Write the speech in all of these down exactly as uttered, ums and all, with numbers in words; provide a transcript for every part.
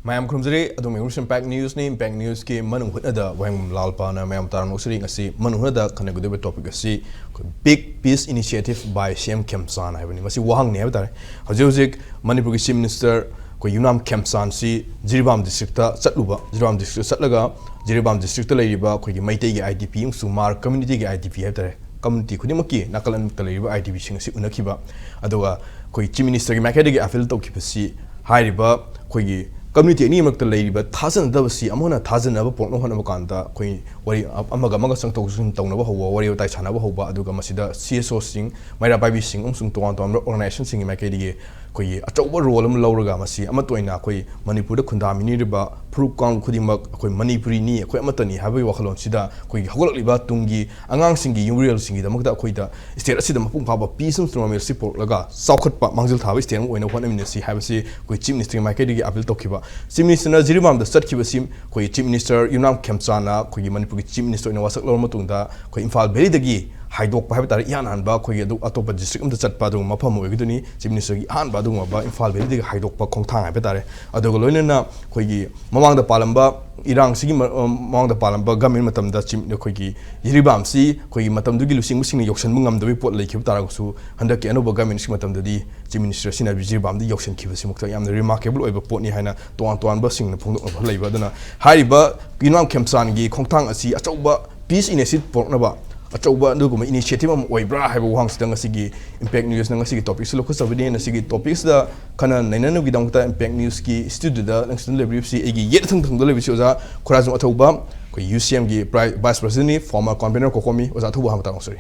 ꯃꯌꯥꯝ ꯈꯨꯔꯨꯝꯖꯔꯤ꯫ ꯑꯗꯣꯝꯒꯤ impact ꯅ꯭ꯌꯨꯁꯅꯤ꯫ Impact ꯅ꯭ꯌꯨꯁꯀꯤ ꯃꯅꯨꯡ ꯍꯨꯠꯅꯗ ꯋꯥꯍꯦꯡꯕꯝ ꯂꯥꯜꯄꯥꯅ ꯃꯌꯥꯝ ꯇꯥꯔꯝ ꯂꯧꯁꯤꯔꯤ꯫ ꯉꯁꯤ ꯃꯅꯨꯡ ꯍꯨꯠꯅꯗ ꯈꯟꯅꯒꯗꯧꯔꯤꯕ ꯇꯣꯄꯤꯛ ꯑꯁꯤ ꯑꯩꯈꯣꯏ Big Peace Initiative by ꯁꯤ ꯑꯦꯝ ꯈꯦꯝꯆꯥꯟ ꯍꯥꯏꯕꯅꯤ꯫ ꯃꯁꯤ ꯋꯥꯍꯪꯅꯤ ꯍꯥꯏꯕ ꯇꯥꯔꯦ꯫ ꯍꯧꯖꯤꯛ ꯍꯧꯖꯤꯛ ꯃꯅꯤꯄꯨꯔꯒꯤ ꯆꯤꯐ ꯃꯤꯅꯤꯁꯇꯔ ꯑꯩꯈꯣꯏ ꯌꯨꯝꯅꯥꯝ ꯈꯦꯝꯆꯥꯟꯁꯤ ꯖꯤꯔꯤꯕꯥꯝ ꯗꯤꯁꯇ꯭ꯔꯤꯛꯇ ꯆꯠꯂꯨꯕ꯫ ꯖꯤꯔꯤꯕꯥꯝ ꯗꯤꯁꯇ꯭ꯔꯤꯛꯇ ꯆꯠꯂꯒ ꯖꯤꯔꯤꯕꯥꯝ ꯗꯤꯁꯇ꯭ꯔꯤꯛꯇ ꯂꯩꯔꯤꯕ ꯑꯩꯈꯣꯏꯒꯤ ꯃꯩꯇꯩꯒꯤ ꯑꯥꯏ ꯗꯤ ꯄꯤ ꯑꯃꯁꯨꯡ ꯃꯥꯔ ꯀꯝꯃ꯭ꯌꯨꯅꯤꯇꯤꯒꯤ ꯑꯥꯏ ꯗꯤ ꯄꯤ ꯍꯥꯏꯕ ꯇꯥꯔꯦ, ꯀꯝꯃ꯭ꯌꯨꯅꯤꯇꯤ ꯈꯨꯗꯤꯡꯃꯛꯀꯤ ꯅꯥꯀꯜ ꯑꯅꯤꯃꯛꯇ ꯂꯩꯔꯤꯕ ꯑꯥꯏ ꯗꯤ ꯄꯤꯁꯤꯡ ꯑꯁꯤ ꯎꯅꯈꯤꯕ꯫ ꯑꯗꯨꯒ ꯑꯩꯈꯣꯏ ꯆꯤꯐ ꯃꯤꯅꯤꯁꯇꯔꯒꯤ ꯃꯥꯏꯀꯩꯗꯒꯤ ꯑꯄꯤꯜ ꯇꯧꯈꯤꯕꯁꯤ ꯍꯥꯏꯔꯤꯕ ꯑꯩꯈꯣꯏꯒꯤ ꯀꯝꯃ꯭ꯌꯨꯅꯤꯇꯤ ꯑꯅꯤꯃꯛꯇ ꯂꯩꯔꯤꯕ ꯊꯥꯖꯅꯗꯕꯁꯤ ꯑꯃꯅ ꯊꯥꯖꯅꯕ ꯄꯨꯔꯛꯅꯕ ꯍꯣꯠꯅꯕ ꯀꯥꯟꯗ ꯑꯩꯈꯣꯏ ꯋꯥꯔꯤ ꯑꯃꯒ ꯑꯃꯒ ꯆꯪꯊꯣꯛ ꯆꯪꯁꯤꯟ ꯇꯧꯅꯕ ꯍꯧꯕ, ꯋꯥꯔꯤ ꯋꯥꯇꯥꯏ ꯁꯥꯟꯅꯕ ꯍꯧꯕ, ꯑꯗꯨꯒ ꯃꯁꯤꯗ ꯁꯤ ꯑꯦꯁ ꯑꯣꯁꯤꯡ, ꯃꯩꯔꯥ ꯄꯥꯏꯕꯤꯁꯤꯡ ꯑꯃꯁꯨꯡ ꯇꯣꯉꯥꯟ ꯇꯣꯉꯥꯟꯕ ꯑꯣꯔꯒꯅꯥꯏꯖꯦꯁꯟꯁꯤꯡꯒꯤ ꯃꯥꯏꯀꯩꯗꯒꯤ ꯑꯩꯈꯣꯏꯒꯤ ꯑꯆꯧꯕ ꯔꯣꯜ ꯑꯃ ꯂꯧꯔꯒ ꯃꯁꯤ ꯑꯃꯠꯇ ꯑꯣꯏꯅ ꯑꯩꯈꯣꯏ ꯃꯅꯤꯄꯨꯔꯗ ꯈꯨꯟꯗꯥꯃꯤꯟꯅꯔꯤꯕ ꯐꯨꯔꯨꯞ ꯀꯥꯡꯂꯨꯞ ꯈꯨꯗꯤꯡꯃꯛ ꯑꯩꯈꯣꯏ ꯃꯅꯤꯄꯨꯔꯤꯅꯤ, ꯑꯩꯈꯣꯏ ꯑꯃꯠꯇꯅꯤ ꯍꯥꯏꯕꯒꯤ ꯋꯥꯈꯜꯂꯣꯟꯁꯤꯗ ꯑꯩꯈꯣꯏꯒꯤ ꯍꯧꯒꯠꯂꯛꯂꯤꯕ ꯇꯨꯡꯒꯤ ꯑꯉꯥꯡꯁꯤꯡꯒꯤ ꯌꯨꯝꯕꯤꯔꯦꯜꯁꯤꯡꯒꯤꯗꯃꯛꯇ ꯑꯩꯈꯣꯏꯗ ꯁ꯭ꯇꯦꯠ ꯑꯁꯤꯗ ꯃꯄꯨꯡ ꯐꯥꯕ ꯄꯤꯁ ꯑꯃꯁꯨꯡ ꯅꯣꯔꯃꯦꯜꯁꯤ ꯄꯨꯔꯛꯂꯒ ꯆꯥꯎꯈꯠꯄ ꯃꯥꯡꯖꯤꯜ ꯊꯥꯕ ꯁ꯭ꯇꯦꯠ ꯑꯃ ꯑꯣꯏꯅꯕ ꯍꯣꯠꯅꯃꯤꯟꯅꯁꯤ ꯍꯥꯏꯕꯁꯤ ꯑꯩꯈꯣꯏ ꯆꯤꯐ ꯃꯤꯅꯤꯁꯇꯔꯒꯤ ꯃꯥꯏꯀꯩꯗꯒꯤ ꯑꯄꯤꯜ ꯇꯧꯈꯤꯕ꯫ ꯆꯤꯐ ꯃꯤꯅꯤꯁꯇꯔꯅ ꯖꯤꯔꯤꯕꯥꯝꯗ ꯆꯠꯈꯤꯕꯁꯤ ꯑꯩꯈꯣꯏ ꯆꯤꯐ ꯃꯤꯅꯤꯁꯇꯔ ꯌꯨꯝꯅꯥꯝ ꯈꯦꯝꯆꯥꯟꯅ ꯑꯩꯈꯣꯏꯒꯤ ꯃꯅꯤꯄꯨꯔꯒꯤ ꯆꯤꯐ ꯃꯤꯅꯤꯁꯇꯔ ꯑꯣꯏꯅ ꯋꯥꯁꯛ ꯂꯧꯔꯕ ꯃꯇꯨꯡꯗ ꯑꯩꯈꯣꯏ ꯏꯝꯐꯥꯜ ꯚꯦꯂꯤꯗꯒꯤ ꯍꯥꯏꯗꯣꯛꯄ ꯍꯥꯏꯕ ꯇꯥꯔꯦ, ꯏꯍꯥꯟ ꯍꯥꯟꯕ ꯑꯩꯈꯣꯏꯒꯤ ꯑꯗꯨ ꯑꯇꯣꯞꯄ ꯗꯤꯁꯇ꯭ꯔꯤꯛ ꯑꯃꯗ ꯆꯠꯄ ꯑꯗꯨꯒꯨꯝꯕ ꯃꯐꯝ ꯑꯃ ꯑꯣꯏꯒꯗꯣꯏꯅꯤ꯫ ꯆꯤꯐ ꯃꯤꯅꯤꯁꯇꯔꯒꯤ ꯑꯍꯥꯟꯕ ꯑꯗꯨꯒꯨꯝꯂꯕ ꯏꯝꯐꯥꯜ ꯚꯦꯂꯤꯗꯒꯤ ꯍꯥꯏꯗꯣꯛꯄ ꯈꯣꯡꯊꯥꯡ ꯍꯥꯏꯕ ꯇꯥꯔꯦ꯫ ꯑꯗꯨꯒ ꯂꯣꯏꯅꯅ ꯑꯩꯈꯣꯏꯒꯤ ꯃꯃꯥꯡꯗ ꯄꯥꯜꯂꯝꯕ ꯏꯔꯥꯡꯁꯤꯒꯤ ꯃ-, ꯑ, ꯃꯃꯥꯡꯗ ꯄꯥꯜꯂꯝꯕ ꯒꯃꯦꯟ ꯃꯇꯝꯗ ꯆꯤꯐ, ꯑꯩꯈꯣꯏꯒꯤ ꯖꯤꯔꯤꯕꯥꯝꯁꯤ ꯑꯩꯈꯣꯏꯒꯤ ꯃꯇꯝꯗꯨꯒꯤ ꯂꯨꯆꯤꯡꯕꯁꯤꯡꯅ ꯌꯧꯁꯤꯟꯕ ꯉꯝꯗꯕꯒꯤ ꯄꯣꯠ ꯂꯩꯈꯤꯕ ꯇꯥꯔꯒꯁꯨ, ꯍꯟꯗꯛꯀꯤ ꯑꯅꯧꯕ ꯒꯃꯦꯟꯁꯤꯒꯤ ꯃꯇꯝꯗꯗꯤ ꯆꯤꯐ ꯃꯤꯅꯤꯁꯇꯔ ꯑꯁꯤꯅ ꯖꯤꯔꯤꯕꯥꯝꯗ ꯌꯧꯁꯤꯟꯈꯤꯕꯁꯤꯃꯛꯇ ꯌꯥꯝꯅ ꯔꯤꯃꯥꯔꯀꯦꯕꯜ ꯑꯣꯏꯕ ꯄꯣꯠꯅꯤ ꯍꯥꯏꯅ ꯇꯣꯉꯥꯟ ꯇꯣꯉꯥꯟꯕꯁꯤꯡꯅ ꯐꯣꯡꯗꯣꯛꯅꯕ ꯂꯩꯕ꯫ ꯑꯗꯨꯅ ꯍꯥꯏꯔꯤꯕ ꯌꯨꯝꯅꯥꯝ ꯈꯦꯝꯆꯥꯟꯒꯤ ꯈꯣꯡꯊꯥꯡ ꯑꯁꯤ ꯑꯆꯧꯕ ꯄꯤꯁ ꯏꯅꯤꯁꯤꯌꯦꯇꯤꯚ ꯄꯨꯔꯛꯅꯕ ꯑꯆꯧꯕ ꯑꯗꯨꯒꯨꯝꯕ ꯏꯅꯤꯁꯤꯌꯦꯇꯤꯚ ꯑꯃ ꯑꯣꯏꯕ꯭ꯔꯥ ꯍꯥꯏꯕ ꯋꯥꯍꯪꯁꯤꯗ ꯉꯁꯤꯒꯤ ꯏꯝꯄꯦꯛ ꯅ꯭ꯌꯨꯁꯅ ꯉꯁꯤꯒꯤ ꯇꯣꯄꯤꯛꯁꯤ ꯂꯧꯈꯠꯆꯕꯅꯤ꯫ ꯉꯁꯤꯒꯤ ꯇꯣꯄꯤꯛꯁꯤꯗ ꯈꯟꯅ ꯅꯩꯅꯅꯕꯒꯤꯗꯃꯛꯇ ꯏꯝꯄꯦꯛ ꯅ꯭ꯌꯨꯁꯀꯤ ꯁ꯭ꯇꯨꯗꯤꯑꯣꯗ ꯅꯪꯁꯤꯗ ꯂꯩꯕꯤꯔꯤꯕꯁꯤ ꯑꯩꯒꯤ ꯌꯦꯠ ꯊꯪ ꯊꯪꯕꯗ ꯂꯩꯕꯁꯤ ꯑꯣꯖꯥ ꯈꯨꯔꯥꯏꯖꯝ ꯑꯊꯧꯕ, ꯑꯩꯈꯣꯏ ꯌꯨ ꯁꯤ ꯑꯦꯝꯒꯤ ꯄ꯭ꯔꯥꯏ-, ꯚꯥꯏꯁ ꯄ꯭ꯔꯁꯤꯗꯦꯟꯠꯅꯤ, ꯐꯣꯔꯃꯔ ꯀꯣꯟꯚꯦꯅꯔ ꯀꯣꯀꯣꯃꯤ꯫ ꯑꯣꯖꯥ ꯑꯊꯧꯕ ꯍꯥꯟꯅ ꯇꯥꯛꯂꯝꯁꯤ꯫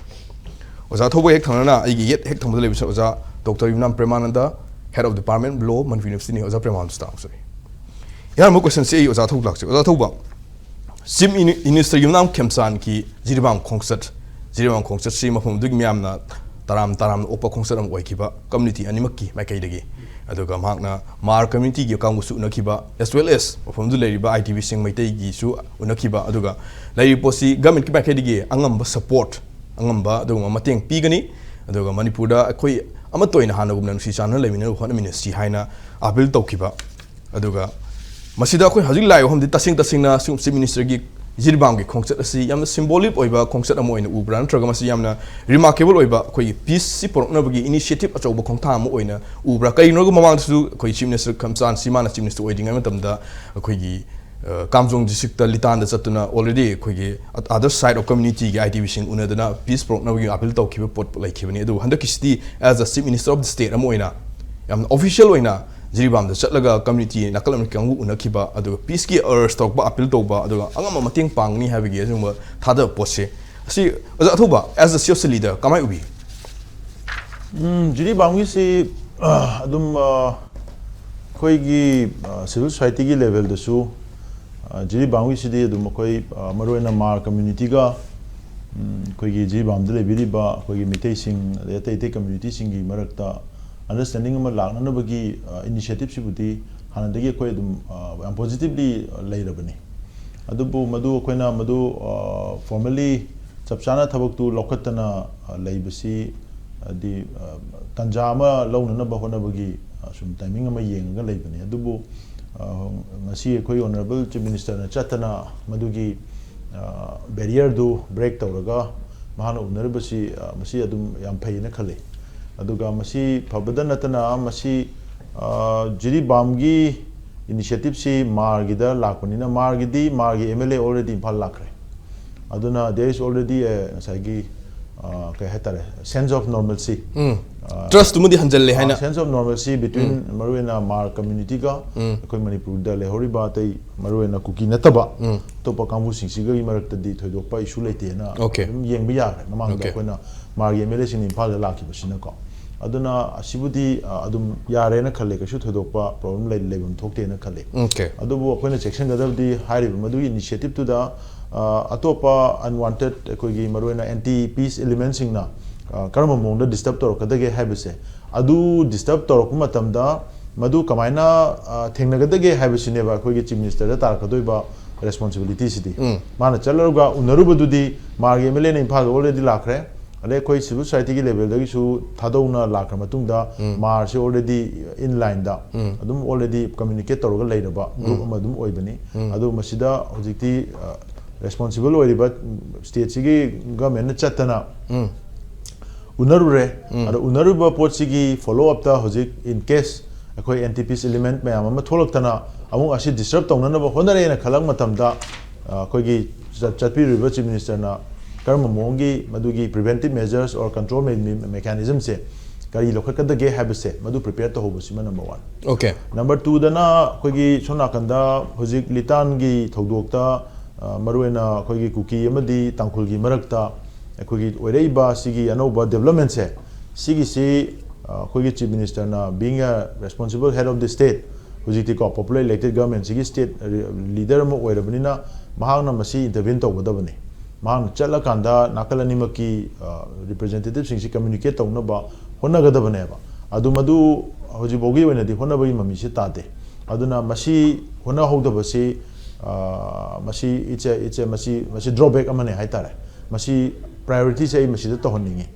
ꯑꯣꯖꯥ ꯑꯊꯧꯕ ꯍꯦꯛ ꯊꯪꯅꯅ ꯑꯩꯒꯤ ꯌꯦꯠ ꯍꯦꯛ ꯊꯪꯕꯗ ꯂꯩꯕꯁꯤ ꯑꯣꯖꯥ doctor Yumnam Premananda, Head of Department Law, Manipur ꯌꯨꯅꯤꯚꯔꯁꯤꯇꯤꯅꯤ꯫ ꯑꯣꯖꯥ ꯄ꯭ꯔꯦꯃꯥꯅꯟꯗ ꯇꯥꯛꯂꯝꯁꯤ꯫ ꯑꯍꯥꯟꯕ ꯀꯣꯏꯁꯟꯁꯤ ꯑꯩ ꯑꯣꯖꯥ ꯑꯊꯧꯕ ꯂꯥꯛꯆꯩ꯫ ꯑꯣꯖꯥ ꯑꯊꯧꯕ, ꯆꯤꯐ ꯃꯤꯅꯤ-, ꯃꯤꯅꯤꯁꯇꯔ ꯌꯨꯝꯅꯥꯝ ꯈꯦꯝꯆꯥꯟꯒꯤ ꯖꯤꯔꯤꯕꯥꯝ ꯈꯣꯡꯆꯠ, ꯖꯤꯔꯤꯕꯥꯝ ꯈꯣꯡꯆꯠꯁꯤ ꯃꯐꯝ ꯑꯗꯨꯒꯤ ꯃꯤꯌꯥꯝꯅ ꯇꯔꯥꯝ ꯇꯔꯥꯝꯅ ꯑꯣꯛꯄ ꯈꯣꯡꯆꯠ ꯑꯃ ꯑꯣꯏꯈꯤꯕ, ꯀꯝꯃ꯭ꯌꯨꯅꯤꯇꯤ ꯑꯅꯤꯃꯛꯀꯤ ꯃꯥꯏꯀꯩꯗꯒꯤ꯫ ꯑꯗꯨꯒ ꯃꯍꯥꯛꯅ ꯃꯥꯔ ꯀꯝꯃ꯭ꯌꯨꯅꯤꯇꯤꯒꯤ ꯀꯥꯡꯕꯨꯁꯨ ꯎꯅꯈꯤꯕ, as well as ꯃꯐꯝꯗꯨ ꯂꯩꯔꯤꯕ ꯑꯥꯏ ꯗꯤ ꯄꯤꯁꯤꯡ ꯃꯩꯇꯩꯒꯤꯁꯨ ꯎꯅꯈꯤꯕ꯫ ꯑꯗꯨꯒ ꯂꯩꯔꯤꯕ ꯄꯣꯠꯁꯤ ꯒꯃꯦꯟꯠꯀꯤ ꯃꯥꯏꯀꯩꯗꯒꯤ ꯑꯉꯝꯕ ꯁꯄꯣꯔꯠ, ꯑꯉꯝꯕ ꯑꯗꯨꯒꯨꯝꯕ ꯃꯇꯦꯡ ꯄꯤꯒꯅꯤ꯫ ꯑꯗꯨꯒ ꯃꯅꯤꯄꯨꯔꯗ ꯑꯩꯈꯣꯏ ꯑꯃꯠꯇ ꯑꯣꯏꯅ ꯍꯥꯟꯅꯒꯨꯝꯅ ꯅꯨꯡꯁꯤ ꯆꯥꯟꯅꯅ ꯂꯩꯃꯤꯟꯅꯅꯕ ꯍꯣꯠꯅꯃꯤꯟꯅꯁꯤ ꯍꯥꯏꯅ ꯑꯄꯤꯜ ꯇꯧꯈꯤꯕ꯫ ꯑꯗꯨꯒ ꯃꯁꯤꯗ ꯑꯩꯈꯣꯏ ꯍꯧꯖꯤꯛ ꯂꯥꯛꯏꯕ ꯋꯥꯐꯝꯗꯤ ꯇꯁꯦꯡ ꯇꯁꯦꯡꯅ ꯁꯤꯒꯨꯝꯕ Chief Minister ꯒꯤ ꯖꯤꯔꯤꯕꯥꯝꯒꯤ ꯈꯣꯡꯆꯠ ꯑꯁꯤ ꯌꯥꯝꯅ symbolic ꯑꯣꯏꯕ ꯈꯣꯡꯆꯠ ꯑꯃ ꯑꯣꯏꯅ ꯎꯕ꯭ꯔꯥ, ꯅꯠꯇ꯭ꯔꯒ ꯃꯁꯤ ꯌꯥꯝꯅ remarkable ꯑꯣꯏꯕ ꯑꯩꯈꯣꯏꯒꯤ peace ꯁꯤ ꯄꯨꯔꯛꯅꯕꯒꯤ initiative ꯑꯆꯧꯕ ꯈꯣꯡꯊꯥꯡ ꯑꯃ ꯑꯣꯏꯅ ꯎꯕ꯭ꯔꯥ? ꯀꯔꯤꯒꯤꯅꯣ ꯍꯥꯏꯔꯒ ꯃꯃꯥꯡꯗꯁꯨ ꯑꯩꯈꯣꯏ Chief Minister ꯈꯝꯆꯥꯟꯁꯤ ꯃꯥꯅ Chief Minister ꯑꯣꯏꯗ꯭ꯔꯤꯉꯩ ꯃꯇꯝꯗ ꯑꯩꯈꯣꯏꯒꯤ ꯑ, ꯀꯥꯝꯖꯣꯡ district ꯇ ꯂꯤꯇꯥꯟꯗ ꯆꯠꯇꯨꯅ already ꯑꯩꯈꯣꯏꯒꯤ other side of community ꯒꯤ IDP ꯁꯤꯡ ꯎꯅꯗꯨꯅ peace ꯄꯨꯔꯛꯅꯕꯒꯤ appeal ꯇꯧꯈꯤꯕ ꯄꯣꯠ ꯂꯩꯈꯤꯕꯅꯤ꯫ ꯑꯗꯨꯕꯨ ꯍꯟꯗꯛꯀꯤꯁꯤꯗꯤ as a Chief Minister of the state ꯑꯃ ꯑꯣꯏꯅ ꯌꯥꯝꯅ official ꯑꯣꯏꯅ ꯖꯤꯔꯤꯕꯥꯝꯗ ꯆꯠꯂꯒ community ꯅꯥꯀꯜ ꯑꯃꯒꯤ ꯀꯥꯡꯕꯨ ꯎꯅꯈꯤꯕ, ꯑꯗꯨꯒ peace ꯀꯤ urge ꯇꯧꯔꯛꯄ, appeal ꯇꯧꯕ, ꯑꯗꯨꯒ ꯑꯉꯝꯕ ꯃꯇꯦꯡ ꯄꯥꯡꯒꯅꯤ ꯍꯥꯏꯕꯒꯤ ꯑꯁꯤꯒꯨꯝꯕ ꯊꯥꯖꯕ ꯄꯣꯠꯁꯦ, ꯑꯁꯤ ꯑꯣꯖꯥ ꯑꯊꯧꯕ, as a social leader ꯀꯃꯥꯏ ꯎꯕꯤ? ꯎꯝ, ꯖꯤꯔꯤꯕꯥꯝꯒꯤꯁꯤ, ꯑ, ꯑꯗꯨꯝ, ꯑ, ꯑꯩꯈꯣꯏꯒꯤ, ꯑ, civil society ꯒꯤ level ꯗꯁꯨ, ꯑ, ꯖꯤꯔꯤꯕꯥꯝꯒꯤꯁꯤꯗꯤ ꯑꯗꯨꯝ ꯑꯩꯈꯣꯏ, ꯑ, ꯃꯔꯨꯑꯣꯏꯅ ꯃꯥꯔ community ꯒ, ꯎꯝ, ꯑꯩꯈꯣꯏꯒꯤ ꯖꯤꯔꯤꯕꯥꯝꯗ ꯂꯩꯕꯤꯔꯤꯕ ꯑꯩꯈꯣꯏꯒꯤ ꯃꯤꯇꯩꯁꯤꯡ, ꯑꯗꯩ ꯑꯇꯩ ꯑꯇꯩ community ꯁꯤꯡꯒꯤ ꯃꯔꯛꯇ understanding ꯑꯃ ꯂꯥꯛꯅꯅꯕꯒꯤ, ꯑ, initiative ꯁꯤꯕꯨꯗꯤ ꯍꯥꯟꯅꯗꯒꯤ ꯑꯩꯈꯣꯏ ꯑꯗꯨꯝ, ꯑ, ꯌꯥꯝ positively ꯂꯩꯔꯕꯅꯤ꯫ ꯑꯗꯨꯕꯨ ꯃꯗꯨ ꯑꯩꯈꯣꯏꯅ ꯃꯗꯨ, ꯑ, formally ꯆꯞ ꯆꯥꯅ ꯊꯕꯛꯇꯨ ꯂꯧꯈꯠꯇꯅ, ꯑ, ꯂꯩꯕꯁꯤ, ꯍꯥꯏꯗꯤ, ꯑ, ꯇꯥꯟꯖꯥ ꯑꯃ ꯂꯧꯅꯅꯕ ꯍꯣꯠꯅꯕꯒꯤ, ꯑ, ꯁꯨꯝ timing ꯑꯃ ꯌꯦꯡꯉꯒ ꯂꯩꯕꯅꯤ꯫ ꯑꯗꯨꯕꯨ, ꯑ, ꯉꯁꯤ ꯑꯩꯈꯣꯏ Honourable Chief Minister ꯅ ꯆꯠꯇꯅ ꯃꯗꯨꯒꯤ, ꯑ, barrier ꯗꯨ break ꯇꯧꯔꯒ ꯃꯍꯥꯛꯅ ꯎꯅꯔꯤꯕꯁꯤ, ꯑ, ꯃꯁꯤ ꯑꯗꯨꯝ ꯌꯥꯝ ꯐꯩꯅ ꯈꯜꯂꯤ꯫ ꯑꯗꯨꯒ ꯃꯁꯤ ꯐꯕꯗ ꯅꯠꯇꯅ ꯃꯁꯤ, ꯑ, ꯖꯤꯔꯤꯕꯥꯝꯒꯤ initiative ꯁꯤ ꯃꯥꯔꯒꯤꯗ ꯂꯥꯛꯄꯅꯤꯅ, ꯃꯥꯔꯒꯤꯗꯤ, ꯃꯥꯔꯒꯤ MLA already ꯏꯝꯐꯥꯜ ꯂꯥꯛꯈ꯭ꯔꯦ꯫ ꯑꯗꯨꯅ there is already a, ꯉꯁꯥꯏꯒꯤ, ꯑ, ꯀꯩ ꯍꯥꯏꯇꯥꯔꯦ, sense of normalcy꯫ Um. Trust ꯇꯨꯃꯗꯤ ꯍꯟꯖꯜꯂꯦ ꯍꯥꯏꯅ꯫ Sense of normalcy between ꯃꯔꯨꯑꯣꯏꯅ ꯃꯥꯔ community ꯒ ꯑꯩꯈꯣꯏ ꯃꯅꯤꯄꯨꯔꯗ ꯂꯩꯍꯧꯔꯤꯕ ꯑꯇꯩ ꯃꯔꯨꯑꯣꯏꯅ ꯀꯨꯀꯤ ꯅꯠꯇꯕ ꯑꯇꯣꯞꯄ ꯀꯥꯡꯕꯨꯁꯤꯡꯁꯤꯒꯤ ꯃꯔꯛꯇꯗꯤ ꯊꯣꯏꯗꯣꯛꯄ issue ꯂꯩꯇꯦꯅ Okay. ꯑꯗꯨꯝ ꯌꯦꯡꯕ ꯌꯥꯔꯦ꯫ ꯃꯃꯥꯡꯗ Okay. ꯑꯩꯈꯣꯏꯅ ꯃꯥꯔꯒꯤ MLA ꯁꯤꯡꯅ ꯏꯝꯐꯥꯜꯗ ꯂꯥꯛꯈꯤꯕꯁꯤꯅꯀꯣ꯫ ꯑꯗꯨꯅ ꯑꯁꯤꯕꯨꯗꯤ, ꯑ, ꯑꯗꯨꯝ ꯌꯥꯔꯦꯅ ꯈꯜꯂꯦ, ꯀꯩꯁꯨ ꯊꯣꯏꯗꯣꯛꯄ problem ꯂꯩ-, ꯂꯩꯐꯝ ꯊꯣꯛꯇꯦꯅ ꯈꯜꯂꯦ꯫ Okay. ꯑꯗꯨꯕꯨ ꯑꯩꯈꯣꯏꯅ ꯆꯦꯛꯁꯤꯟꯒꯗꯕꯗꯤ ꯍꯥꯏꯔꯤꯕ ꯃꯗꯨꯒꯤ initiative ꯇꯨꯗ, ꯑ, ꯑꯇꯣꯞꯄ unwanted ꯑꯩꯈꯣꯏꯒꯤ ꯃꯔꯨꯑꯣꯏꯅ anti peace element ꯁꯤꯡꯅ, ꯑ, ꯀꯔꯝꯕ ꯃꯑꯣꯡꯗ disturb ꯇꯧꯔꯛꯀꯗꯒꯦ ꯍꯥꯏꯕꯁꯦ, ꯑꯗꯨ disturb ꯇꯧꯔꯛꯄ ꯃꯇꯝꯗ ꯃꯗꯨ ꯀꯃꯥꯏꯅ, ꯑ, ꯊꯦꯡꯅꯒꯗꯒꯦ ꯍꯥꯏꯕꯁꯤꯅꯦꯕ ꯑꯩꯈꯣꯏꯒꯤ Chief Minister ꯗ ꯇꯥꯔꯛꯀꯗꯣꯏꯕ responsibility ꯁꯤꯗꯤ꯫ ꯎꯝ꯫ ꯃꯥꯅ ꯆꯠꯂꯒ ꯎꯅꯔꯨꯕꯗꯨꯗꯤ ꯃꯥꯔꯒꯤ MLA ꯅ ꯏꯝꯐꯥꯜꯗ already ꯂꯥꯛꯈ꯭ꯔꯦ꯫ ꯑꯗꯩ ꯑꯩꯈꯣꯏ civil society ꯒꯤ level ꯗꯒꯤꯁꯨ ꯊꯥꯗꯧꯅ ꯂꯥꯛꯈ꯭ꯔ ꯃꯇꯨꯡꯗ ꯎꯝ꯫ ꯃꯥꯔꯁꯤ already in line ꯗ ꯎꯝ꯫ ꯑꯗꯨꯝ already communicate ꯇꯧꯔꯒ ꯂꯩꯔꯕ group ꯎꯝ꯫ ꯑꯃ ꯑꯗꯨꯝ ꯑꯣꯏꯕꯅꯤ꯫ ꯎꯝ꯫ ꯑꯗꯣ ꯃꯁꯤꯗ ꯍꯧꯖꯤꯛꯇꯤ, ꯑ, responsible ꯑꯣꯏꯔꯤꯕ state ꯁꯤꯒꯤ government ꯅ ꯆꯠꯇꯅ ꯎꯝ꯫ ꯎꯅꯔꯨꯔꯦ꯫ ꯎꯝ꯫ ꯑꯗꯣ ꯎꯅꯔꯨꯕ ꯄꯣꯠꯁꯤꯒꯤ follow up ꯇ ꯍꯧꯖꯤꯛ in case ꯑꯩꯈꯣꯏ anti peace element ꯃꯌꯥꯝ ꯑꯃ ꯊꯣꯛꯂꯛꯇꯅ ꯑꯃꯨꯛ ꯑꯁꯤ disturb ꯇꯧꯅꯅꯕ ꯍꯣꯠꯅꯔꯦꯅ ꯈꯜꯂꯛ ꯃꯇꯝꯗ, ꯑ, ꯑꯩꯈꯣꯏꯒꯤ ꯆꯠ-, ꯆꯠꯄꯤꯔꯨꯔꯤꯕ Chief Minister ꯅ ꯀꯔꯝꯕ ꯃꯑꯣꯡꯒꯤ ꯃꯗꯨꯒꯤ preventive measures or control me-, me-, mechanism ꯁꯦ ꯀꯔꯤ ꯂꯧꯈꯠꯀꯗꯒꯦ ꯍꯥꯏꯕꯁꯦ ꯃꯗꯨ prepare ꯇꯧꯍꯧꯕꯁꯤꯃ number one꯫ Okay꯫ Number two ꯗꯅ ꯑꯩꯈꯣꯏꯒꯤ ꯁꯣꯝ ꯅꯥꯀꯟꯗ ꯍꯧꯖꯤꯛ ꯂꯤꯇꯥꯟꯒꯤ ꯊꯧꯗꯣꯛꯇ, ꯑ, ꯃꯔꯨꯑꯣꯏꯅ ꯑꯩꯈꯣꯏꯒꯤ ꯀꯨꯀꯤ ꯑꯃꯗꯤ ꯇꯥꯡꯈꯨꯜꯒꯤ ꯃꯔꯛꯇ ꯑꯩꯈꯣꯏꯒꯤ ꯑꯣꯏꯔꯛꯏꯕ ꯁꯤꯒꯤ ꯑꯅꯧꯕ development ꯁꯦ, ꯁꯤꯒꯤꯁꯤ, ꯑ, ꯑꯩꯈꯣꯏꯒꯤ Chief Minister ꯅ being a responsible head of the state, ꯍꯧꯖꯤꯛꯇꯤꯀꯣ popular elected government ꯁꯤꯒꯤ state leader ꯑꯃ ꯑꯣꯏꯔꯕꯅꯤꯅ ꯃꯍꯥꯛꯅ ꯃꯁꯤ intervene ꯇꯧꯒꯗꯕꯅꯤ꯫ ꯃꯍꯥꯛꯅ ꯆꯠꯂꯀꯥꯟꯗ ꯅꯥꯀꯜ ꯑꯅꯤꯃꯛꯀꯤ, ꯑ, representative ꯁꯤꯡꯁꯤ communicate ꯇꯧꯅꯕ ꯍꯣꯠꯅꯒꯗꯕꯅꯦꯕ꯫ ꯑꯗꯨ ꯃꯗꯨ ꯍꯧꯖꯤꯛꯐꯥꯎꯒꯤ ꯑꯣꯏꯅꯗꯤ ꯍꯣꯠꯅꯕꯒꯤ ꯃꯃꯤꯁꯤ ꯇꯥꯗꯦ꯫ ꯑꯗꯨꯅ ꯃꯁꯤ ꯍꯣꯠꯅꯍꯧꯗꯕꯁꯤ, ꯑ, ꯃꯁꯤ it's a, it's a, ꯃꯁꯤ, ꯃꯁꯤ drawback ꯑꯃꯅꯦ ꯍꯥꯏꯇꯥꯔꯦ꯫ ꯃꯁꯤ priority ꯁꯦ ꯑꯩ ꯃꯁꯤꯗ ꯇꯧꯍꯟꯅꯤꯡꯉꯤ꯫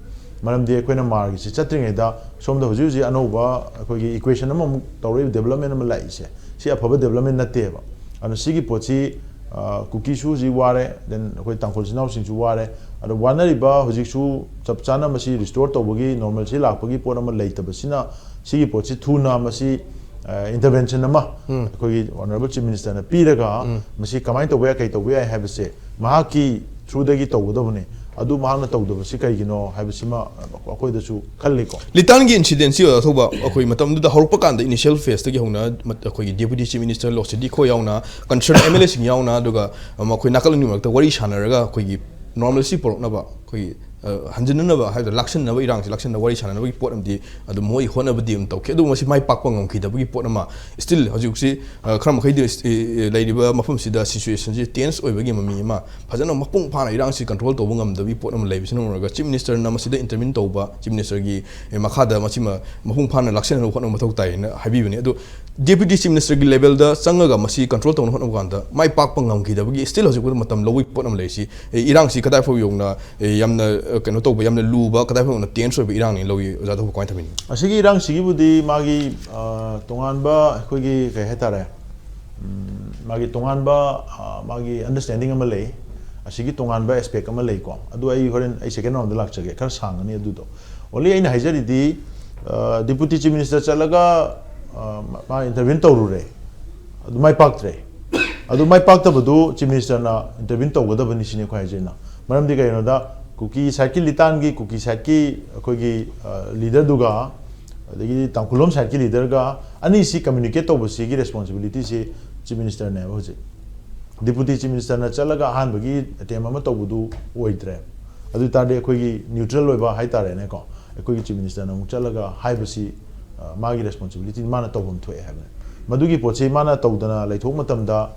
ꯃꯔꯝꯗꯤ ꯑꯩꯈꯣꯏꯅ ꯃꯥꯔꯒꯤꯁꯤ ꯆꯠꯇ꯭ꯔꯤꯉꯩꯗ ꯁꯣꯝꯗ ꯍꯧꯖꯤꯛ ꯍꯧꯖꯤꯛ ꯑꯅꯧꯕ ꯑꯩꯈꯣꯏꯒꯤ equation ꯑꯃꯃꯨꯛ ꯇꯧꯔꯛꯏꯕ, development ꯑꯃ ꯂꯥꯛꯏꯁꯦ, ꯁꯤ ꯑꯐꯕ development ꯅꯠꯇꯦꯕ꯫ ꯑꯗꯨꯅ ꯁꯤꯒꯤ ꯄꯣꯠꯁꯤ, ꯑ, ꯀꯨꯀꯤꯁꯨ ꯍꯧꯖꯤꯛ ꯋꯥꯔꯦ, then ꯑꯩꯈꯣꯏ ꯇꯥꯡꯈꯨꯜ ꯏꯆꯤꯟ ꯏꯅꯥꯎꯁꯤꯡꯁꯨ ꯋꯥꯔꯦ꯫ ꯑꯗꯣ ꯋꯥꯅꯔꯤꯕ ꯍꯧꯖꯤꯛꯁꯨ ꯆꯞ ꯆꯥꯅ ꯃꯁꯤ restore ꯇꯧꯕꯒꯤ normalcy ꯂꯥꯛꯄꯒꯤ ꯄꯣꯠ ꯑꯃ ꯂꯩꯇꯕꯁꯤꯅ ꯁꯤꯒꯤ ꯄꯣꯠꯁꯤ ꯊꯨꯅ ꯃꯁꯤ, ꯑ, intervention ꯑꯃ ꯎꯝ꯫ ꯑꯩꯈꯣꯏꯒꯤ Honourable Chief Minister ꯅ ꯄꯤꯔꯒ ꯎꯝ꯫ ꯃꯁꯤ ꯀꯃꯥꯏꯅ ꯇꯧꯕ ꯌꯥꯏ, ꯀꯩ ꯇꯧꯕ ꯌꯥꯏ ꯍꯥꯏꯕꯁꯦ ꯃꯍꯥꯛꯀꯤ through ꯗꯒꯤ ꯇꯧꯒꯗꯕꯅꯤ꯫ ꯑꯗꯨ ꯃꯍꯥꯛꯅ ꯇꯧꯗꯕꯁꯤ ꯀꯩꯒꯤꯅꯣ ꯍꯥꯏꯕꯁꯤꯃ ꯑꯩꯈꯣꯏꯗꯁꯨ ꯈꯜꯂꯤꯀꯣ꯫ ꯂꯤꯇꯥꯟꯒꯤ incident ꯁꯤ, ꯑꯣꯖꯥ ꯊꯧꯕ, ꯑꯩꯈꯣꯏ ꯃꯇꯝꯗꯨꯗ ꯍꯧꯔꯛꯄ ꯀꯥꯟꯗ initial phase ꯇꯒꯤ ꯍꯧꯅ ꯃ-, ꯑꯩꯈꯣꯏꯒꯤ Deputy Chief Minister ꯂꯣꯁꯤꯗꯤ ꯈꯣꯏ ꯌꯥꯎꯅ, concerned M L A ꯁꯤꯡ ꯌꯥꯎꯅ, ꯑꯗꯨꯒ ꯃꯈꯣꯏ ꯅꯥꯀꯜ ꯑꯅꯤ ꯃꯔꯛꯇ ꯋꯥꯔꯤ ꯁꯥꯟꯅꯔꯒ ꯑꯩꯈꯣꯏꯒꯤ normalcy ꯄꯨꯔꯛꯅꯕ, ꯑꯩꯈꯣꯏꯒꯤ, ꯑ, ꯍꯟꯖꯤꯟꯅꯅꯕ ꯍꯥꯏꯕꯗꯤ ꯂꯥꯛꯁꯤꯟꯅꯕ, ꯏꯔꯥꯡꯁꯤ ꯂꯥꯛꯁꯤꯟꯅꯕ ꯋꯥꯔꯤ ꯁꯥꯟꯅꯅꯕꯒꯤ ꯄꯣꯠ ꯑꯃꯗꯤ ꯑꯗꯨꯝ ꯃꯣꯏ ꯍꯣꯠꯅꯕꯗꯤ ꯑꯗꯨꯝ ꯇꯧꯈꯤ꯫ ꯑꯗꯨꯕꯨ ꯃꯁꯤ ꯃꯥꯏ ꯄꯥꯛꯄ ꯉꯝꯈꯤꯗꯕꯒꯤ ꯄꯣꯠ ꯑꯃ, still ꯍꯧꯖꯤꯛ ꯍꯧꯖꯤꯛ, ꯑ, ꯈꯔ ꯃꯈꯩꯗꯤ, ꯑ, ꯂꯩꯔꯤꯕ ꯃꯐꯝꯁꯤꯗ situation ꯁꯤ tense ꯑꯣꯏꯕꯒꯤ ꯃꯃꯤ ꯑꯃ, ꯐꯖꯅ ꯃꯄꯨꯡ ꯐꯥꯅ ꯏꯔꯥꯡꯁꯤ control ꯇꯧꯕ ꯉꯝꯗꯕꯒꯤ ꯄꯣꯠ ꯑꯃ ꯂꯩꯕꯁꯤꯅ ꯃꯔꯝ ꯑꯣꯏꯔꯒ Chief Minister ꯅ ꯃꯁꯤꯗ intervene ꯇꯧꯕ, Chief Minister ꯒꯤ, ꯑꯦ, ꯃꯈꯥꯗ ꯃꯁꯤꯃ ꯃꯄꯨꯡ ꯐꯥꯅ ꯂꯥꯛꯁꯤꯟꯅꯕ ꯍꯣꯠꯅꯕ ꯃꯊꯧ ꯇꯥꯏꯅ ꯍꯥꯏꯕꯤꯕꯅꯤ꯫ ꯑꯗꯨ Deputy Chief Minister ꯒꯤ level ꯗ ꯆꯪꯉꯒ ꯃꯁꯤ control ꯇꯧꯅꯕ ꯍꯣꯠꯅꯕ ꯀꯥꯟꯗ ꯃꯥꯏ ꯄꯥꯛꯄ ꯉꯝꯈꯤꯗꯕꯒꯤ still ꯍꯧꯖꯤꯛ ꯐꯥꯎꯗ ꯃꯇꯝ ꯂꯧꯕꯒꯤ ꯄꯣꯠ ꯑꯃ ꯂꯩꯔꯤꯁꯤ, ꯑꯦ, ꯏꯔꯥꯡꯁꯤ ꯀꯗꯥꯏ ꯐꯥꯎ ꯌꯧꯅ, ꯑꯦ, ꯌꯥꯝꯅ, ꯑ, ꯀꯩꯅꯣ ꯇꯧꯕ, ꯌꯥꯝꯅ ꯂꯨꯕ, ꯀꯗꯥꯏ ꯐꯥꯎꯕꯅ ꯇꯦꯟꯁ ꯑꯣꯏꯕ ꯏꯔꯥꯡꯅꯤ ꯂꯧꯏ, ꯑꯣꯖꯥ ꯊꯧꯕ ꯀꯃꯥꯏꯅ ꯊꯝꯕꯤꯅꯤ? ꯑꯁꯤꯒꯤ ꯏꯔꯥꯡꯁꯤꯒꯤꯕꯨꯗꯤ ꯃꯥꯒꯤ, ꯑ, ꯇꯣꯉꯥꯟꯕ ꯑꯩꯈꯣꯏꯒꯤ ꯀꯩ ꯍꯥꯏꯇꯥꯔꯦ, ꯎꯝ, ꯃꯥꯒꯤ ꯇꯣꯉꯥꯟꯕ, ꯑ, ꯃꯥꯒꯤ ꯑꯟꯗꯔꯁ꯭ꯇꯦꯟꯗꯤꯡ ꯑꯃ ꯂꯩ꯫ ꯑꯁꯤꯒꯤ ꯇꯣꯉꯥꯟꯕ ꯑꯦꯁꯄꯦꯛ ꯑꯃ ꯂꯩꯀꯣ꯫ ꯑꯗꯨ ꯑꯩ ꯍꯣꯔꯦꯟ ꯑꯩ ꯁꯦꯀꯦꯟ ꯔꯥꯎꯟꯗ ꯂꯥꯛꯆꯒꯦ, ꯈꯔ ꯁꯥꯡꯒꯅꯤ ꯑꯗꯨꯗꯣ꯫ ꯑꯣꯟꯂꯤ ꯑꯩꯅ ꯍꯥꯏꯖꯔꯤꯗꯤ, ꯑ, ꯗꯤꯄꯨꯇꯤ ꯆꯤꯐ ꯃꯤꯅꯤꯁꯇꯔ ꯆꯠꯂꯒ, ꯑ, ꯃꯥ ꯏꯟꯇꯔꯚꯤꯌꯨ ꯇꯧꯔꯨꯔꯦ, ꯑꯗꯨ ꯃꯥꯏ ꯄꯥꯛꯇ꯭ꯔꯦ꯫ ꯑꯗꯨ ꯃꯥꯏ ꯄꯥꯛꯇꯕꯗꯨ ꯆꯤꯐ ꯃꯤꯅꯤꯁꯇꯔꯅ ꯏꯟꯇꯔꯚꯤꯌꯨ ꯇꯧꯒꯗꯕꯅꯤ ꯁꯤꯅꯤ ꯑꯩꯈꯣꯏ ꯍꯥꯏꯖꯩꯅ꯫ ꯃꯔꯝꯗꯤ ꯀꯩꯒꯤꯅꯣꯗ, ꯀꯨꯀꯤ ꯁꯥꯏꯠꯀꯤ ꯂꯤꯇꯥꯟꯒꯤ, ꯀꯨꯀꯤ ꯁꯥꯏꯠꯀꯤ ꯑꯩꯈꯣꯏꯒꯤ, ꯑ, ꯂꯤꯗꯔꯗꯨꯒ, ꯑꯗꯒꯤꯗꯤ ꯇꯥꯡꯈꯨꯜꯂꯣꯝ ꯁꯥꯏꯠꯀꯤ ꯂꯤꯗꯔꯒ ꯑꯅꯤꯁꯤ ꯀꯝꯃ꯭ꯌꯨꯅꯤꯀꯦꯠ ꯇꯧꯕꯁꯤꯒꯤ ꯔꯦꯁꯄꯣꯟꯁꯤꯕꯤꯂꯤꯇꯤꯁꯤ ꯆꯤꯐ ꯃꯤꯅꯤꯁꯇꯔꯅꯦꯕ ꯍꯧꯖꯤꯛ꯫ ꯗꯤꯄꯨꯇꯤ ꯆꯤꯐ ꯃꯤꯅꯤꯁꯇꯔꯅ ꯆꯠꯂꯒ ꯑꯍꯥꯟꯕꯒꯤ ꯑꯦꯇꯦꯝ ꯑꯃ ꯇꯧꯕꯗꯨ ꯑꯣꯏꯗ꯭ꯔꯦ꯫ ꯑꯗꯨ ꯑꯣꯏ ꯇꯥꯔꯗꯤ ꯑꯩꯈꯣꯏꯒꯤ ꯅ꯭ꯌꯨꯇ꯭ꯔꯦꯜ ꯑꯣꯏꯕ ꯍꯥꯏ ꯇꯥꯔꯦꯅꯦꯀꯣ, ꯑꯩꯈꯣꯏꯒꯤ ꯆꯤꯐ ꯃꯤꯅꯤꯁꯇꯔꯅ ꯑꯃꯨꯛ ꯆꯠꯂꯒ ꯍꯥꯏꯕꯁꯤ, ꯑ, ꯃꯥꯒꯤ ꯔꯦꯁꯄꯣꯟꯁꯤꯕꯤꯂꯤꯇꯤ ꯃꯥꯅ ꯇꯧꯐꯝ ꯊꯣꯛꯑꯦ ꯍꯥꯏꯕꯅꯤ꯫ ꯃꯗꯨꯒꯤ ꯄꯣꯠꯁꯤ ꯃꯥꯅ ꯇꯧꯗꯅ ꯂꯩꯊꯣꯛꯄ ꯃꯇꯝꯗ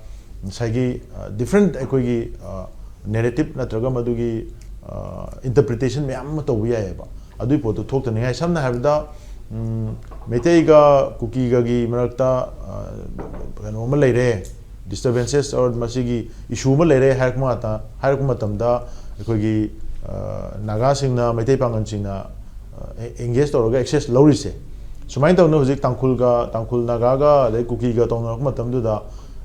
ꯉꯁꯥꯏꯒꯤ, ꯑ, ꯗꯤꯐ꯭ꯔꯦꯟꯠ ꯑꯩꯈꯣꯏꯒꯤ, ꯑ, ꯅꯦꯔꯦꯇꯤꯞ ꯅꯠꯇ꯭ꯔꯒ ꯃꯗꯨꯒꯤ, ꯑ, ꯏꯟꯇꯔꯄ꯭ꯔꯤꯇꯦꯁꯟ ꯃꯌꯥꯝ ꯑꯃ ꯇꯧꯕ ꯌꯥꯏꯑꯕ꯫ ꯑꯗꯨꯒꯤ ꯄꯣꯠꯇꯨ ꯊꯣꯛꯇꯅꯤꯡꯉꯥꯏ, ꯁꯝꯅ ꯍꯥꯏꯔꯕꯗ, ꯎꯝ, ꯃꯩꯇꯩꯒ ꯀꯨꯀꯤꯒꯒꯤ ꯃꯔꯛꯇ, ꯑ, ꯀꯩꯅꯣ ꯑꯃ ꯂꯩꯔꯦ, ꯗꯤꯁꯇꯔꯕꯦꯟꯁꯦꯁ ꯑꯣꯔ ꯃꯁꯤꯒꯤ ꯏꯁꯨ ꯑꯃ ꯂꯩꯔꯦ ꯍꯥꯏꯔꯛꯄ ꯉꯥꯛꯇ, ꯍꯥꯏꯔꯛꯄ ꯃꯇꯝꯗ ꯑꯩꯈꯣꯏꯒꯤ, ꯑ, ꯅꯥꯒꯥꯁꯤꯡꯅ ꯃꯩꯇꯩ ꯄꯥꯉꯜꯁꯤꯡꯅ, ꯑ, ꯑꯦ-, ꯑꯦꯡꯒꯦꯖ ꯇꯧꯔꯒ ꯑꯦꯛꯁꯦꯁ ꯂꯧꯔꯤꯁꯦ꯫ ꯁꯨꯃꯥꯏꯅ ꯇꯧꯗꯅ ꯍꯧꯖꯤꯛ ꯇꯥꯡꯈꯨꯜꯒ, ꯇꯥꯡꯈꯨꯜ ꯅꯥꯒꯥꯒ ꯑꯗꯩ ꯀꯨꯀꯤꯒ ꯇꯧꯅꯔꯛꯄ ꯃꯇꯝꯗꯨꯗ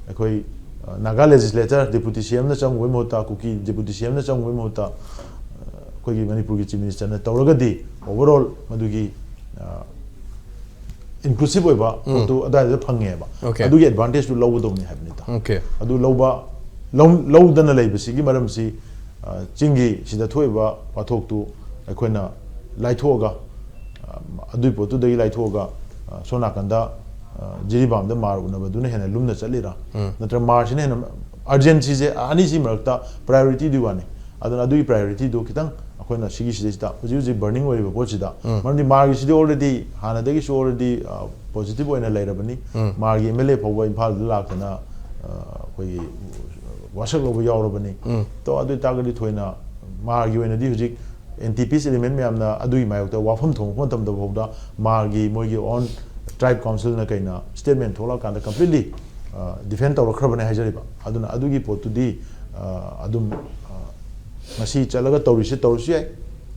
ꯑꯩꯈꯣꯏ, ꯑ, ꯅꯥꯒꯥ ꯂꯦꯖꯤꯁꯂꯦꯆꯔ ꯗꯤꯄꯨꯇꯤ ꯁꯤ ꯑꯦꯝꯅ ꯆꯪꯉꯨꯕꯩ ꯃꯍꯨꯠꯇ, ꯀꯨꯀꯤ ꯗꯤꯄꯨꯇꯤ ꯁꯤ ꯑꯦꯝꯅ ꯆꯪꯉꯨꯕꯩ ꯃꯍꯨꯠꯇ, ꯑ, ꯑꯩꯈꯣꯏꯒꯤ ꯃꯅꯤꯄꯨꯔꯒꯤ ꯆꯤꯐ ꯃꯤꯅꯤꯁꯇꯔꯅ ꯇꯧꯔꯒꯗꯤ ꯑꯣꯚꯔꯑꯣꯜ ꯃꯗꯨꯒꯤ, ꯑ, ꯏꯟꯀ꯭ꯂꯨꯁꯤꯚ ꯑꯣꯏꯕ ꯄꯣꯠꯇꯨ ꯑꯗꯨꯋꯥꯏꯗꯨꯗ ꯐꯪꯉꯦꯕ꯫ Okay. ꯑꯗꯨꯒꯤ ꯑꯦꯗꯚꯥꯟꯇꯦꯖꯇꯨ ꯂꯧꯒꯗꯧꯅꯤ ꯍꯥꯏꯕꯅꯤꯗ꯫ Okay. ꯑꯗꯨ ꯂꯧꯕ, ꯂꯧ-, ꯂꯧꯗꯅ ꯂꯩꯕꯁꯤꯒꯤ ꯃꯔꯝꯁꯤ, ꯑ, ꯆꯤꯡꯒꯤ ꯁꯤꯗ ꯊꯣꯛꯏꯕ ꯋꯥꯊꯣꯛꯇꯨ ꯑꯩꯈꯣꯏꯅ ꯂꯥꯏꯊꯣꯛꯑꯒ, ꯑ, ꯑꯗꯨꯒꯤ ꯄꯣꯠꯇꯨꯗꯒꯤ ꯂꯥꯏꯊꯣꯛꯑꯒ, ꯑ, ꯁꯣꯝ ꯅꯥꯀꯟꯗ, ꯑ, ꯖꯤꯔꯤꯕꯥꯝꯗ ꯃꯥꯔ ꯎꯅꯕꯗꯨꯅ ꯍꯦꯟꯅ ꯂꯨꯝꯅ ꯆꯠꯂꯤꯔꯥ? ꯅꯠꯇ꯭ꯔꯒ ꯃꯥꯔꯁꯤꯅ ꯍꯦꯟꯅ, ꯑꯔꯖꯦꯟꯁꯤꯁꯦ ꯑꯅꯤꯁꯤ ꯃꯔꯛꯇ ꯄ꯭ꯔꯥꯏꯌꯣꯔꯤꯇꯤꯗꯨꯒꯤ ꯋꯥꯅꯤ꯫ ꯑꯗꯨꯅ ꯑꯗꯨꯒꯤ ꯄ꯭ꯔꯥꯏꯌꯣꯔꯤꯇꯤꯗꯨ ꯈꯤꯇꯪ ꯑꯩꯈꯣꯏꯅ ꯁꯤꯒꯤ ꯁꯤꯗꯩꯁꯤꯗ ꯍꯧꯖꯤꯛ ꯍꯧꯖꯤꯛ ꯕꯔꯅꯤꯡ ꯑꯣꯏꯔꯤꯕ ꯄꯣꯠꯁꯤꯗ, ꯃꯔꯝꯗꯤ ꯃꯥꯔꯒꯤꯁꯤꯗꯤ already ꯍꯥꯟꯅꯗꯒꯤꯁꯨ already, ꯑ, ꯄꯣꯖꯤꯇꯤꯚ ꯑꯣꯏꯅ ꯂꯩꯔꯕꯅꯤ꯫ ꯃꯥꯔꯒꯤ ꯑꯦꯝ ꯑꯦꯜ ꯑꯦ ꯐꯥꯎꯕ ꯏꯝꯐꯥꯜꯗ ꯂꯥꯛꯇꯅ, ꯑ, ꯑꯩꯈꯣꯏꯒꯤ ꯋꯥꯁꯛ ꯂꯧꯕ ꯌꯥꯎꯔꯕꯅꯤ꯫ ꯇꯣ ꯑꯗꯨ ꯑꯣꯏꯇꯥꯔꯒꯗꯤ ꯊꯣꯏꯅ ꯃꯥꯔꯒꯤ ꯑꯣꯏꯅꯗꯤ ꯍꯧꯖꯤꯛ ꯑꯦꯟꯇꯤ ꯄꯤꯁ ꯏꯂꯤꯃꯦꯟ ꯃꯌꯥꯝꯅ ꯑꯗꯨꯒꯤ ꯃꯥꯌꯣꯛꯇ ꯋꯥꯐꯝ ꯊꯣꯛꯂꯛꯄ ꯃꯇꯝꯗ ꯐꯥꯎꯗ ꯃꯥꯔꯒꯤ ꯃꯣꯏꯒꯤ ꯑꯣꯟ ꯇ꯭ꯔꯥꯏꯕ ꯀꯥꯎꯟꯁꯤꯜꯅ ꯀꯩꯅ ꯁ꯭ꯇꯦꯠꯃꯦꯟ ꯊꯣꯛꯂꯛꯑꯀꯥꯟꯗ ꯀꯝꯄ꯭ꯂꯤꯠꯂꯤ, ꯑ, ꯗꯤꯐꯦꯟ ꯇꯧꯔꯛꯈ꯭ꯔꯕꯅꯦ ꯍꯥꯏꯖꯔꯤꯕ꯫ ꯑꯗꯨꯅ ꯑꯗꯨꯒꯤ ꯄꯣꯠꯇꯨꯗꯤ, ꯑ, ꯑꯗꯨꯝ, ꯑ, ꯉꯁꯤ ꯆꯠꯂꯒ ꯇꯧꯔꯤꯁꯦ ꯇꯧꯔꯁꯨ ꯌꯥꯏ,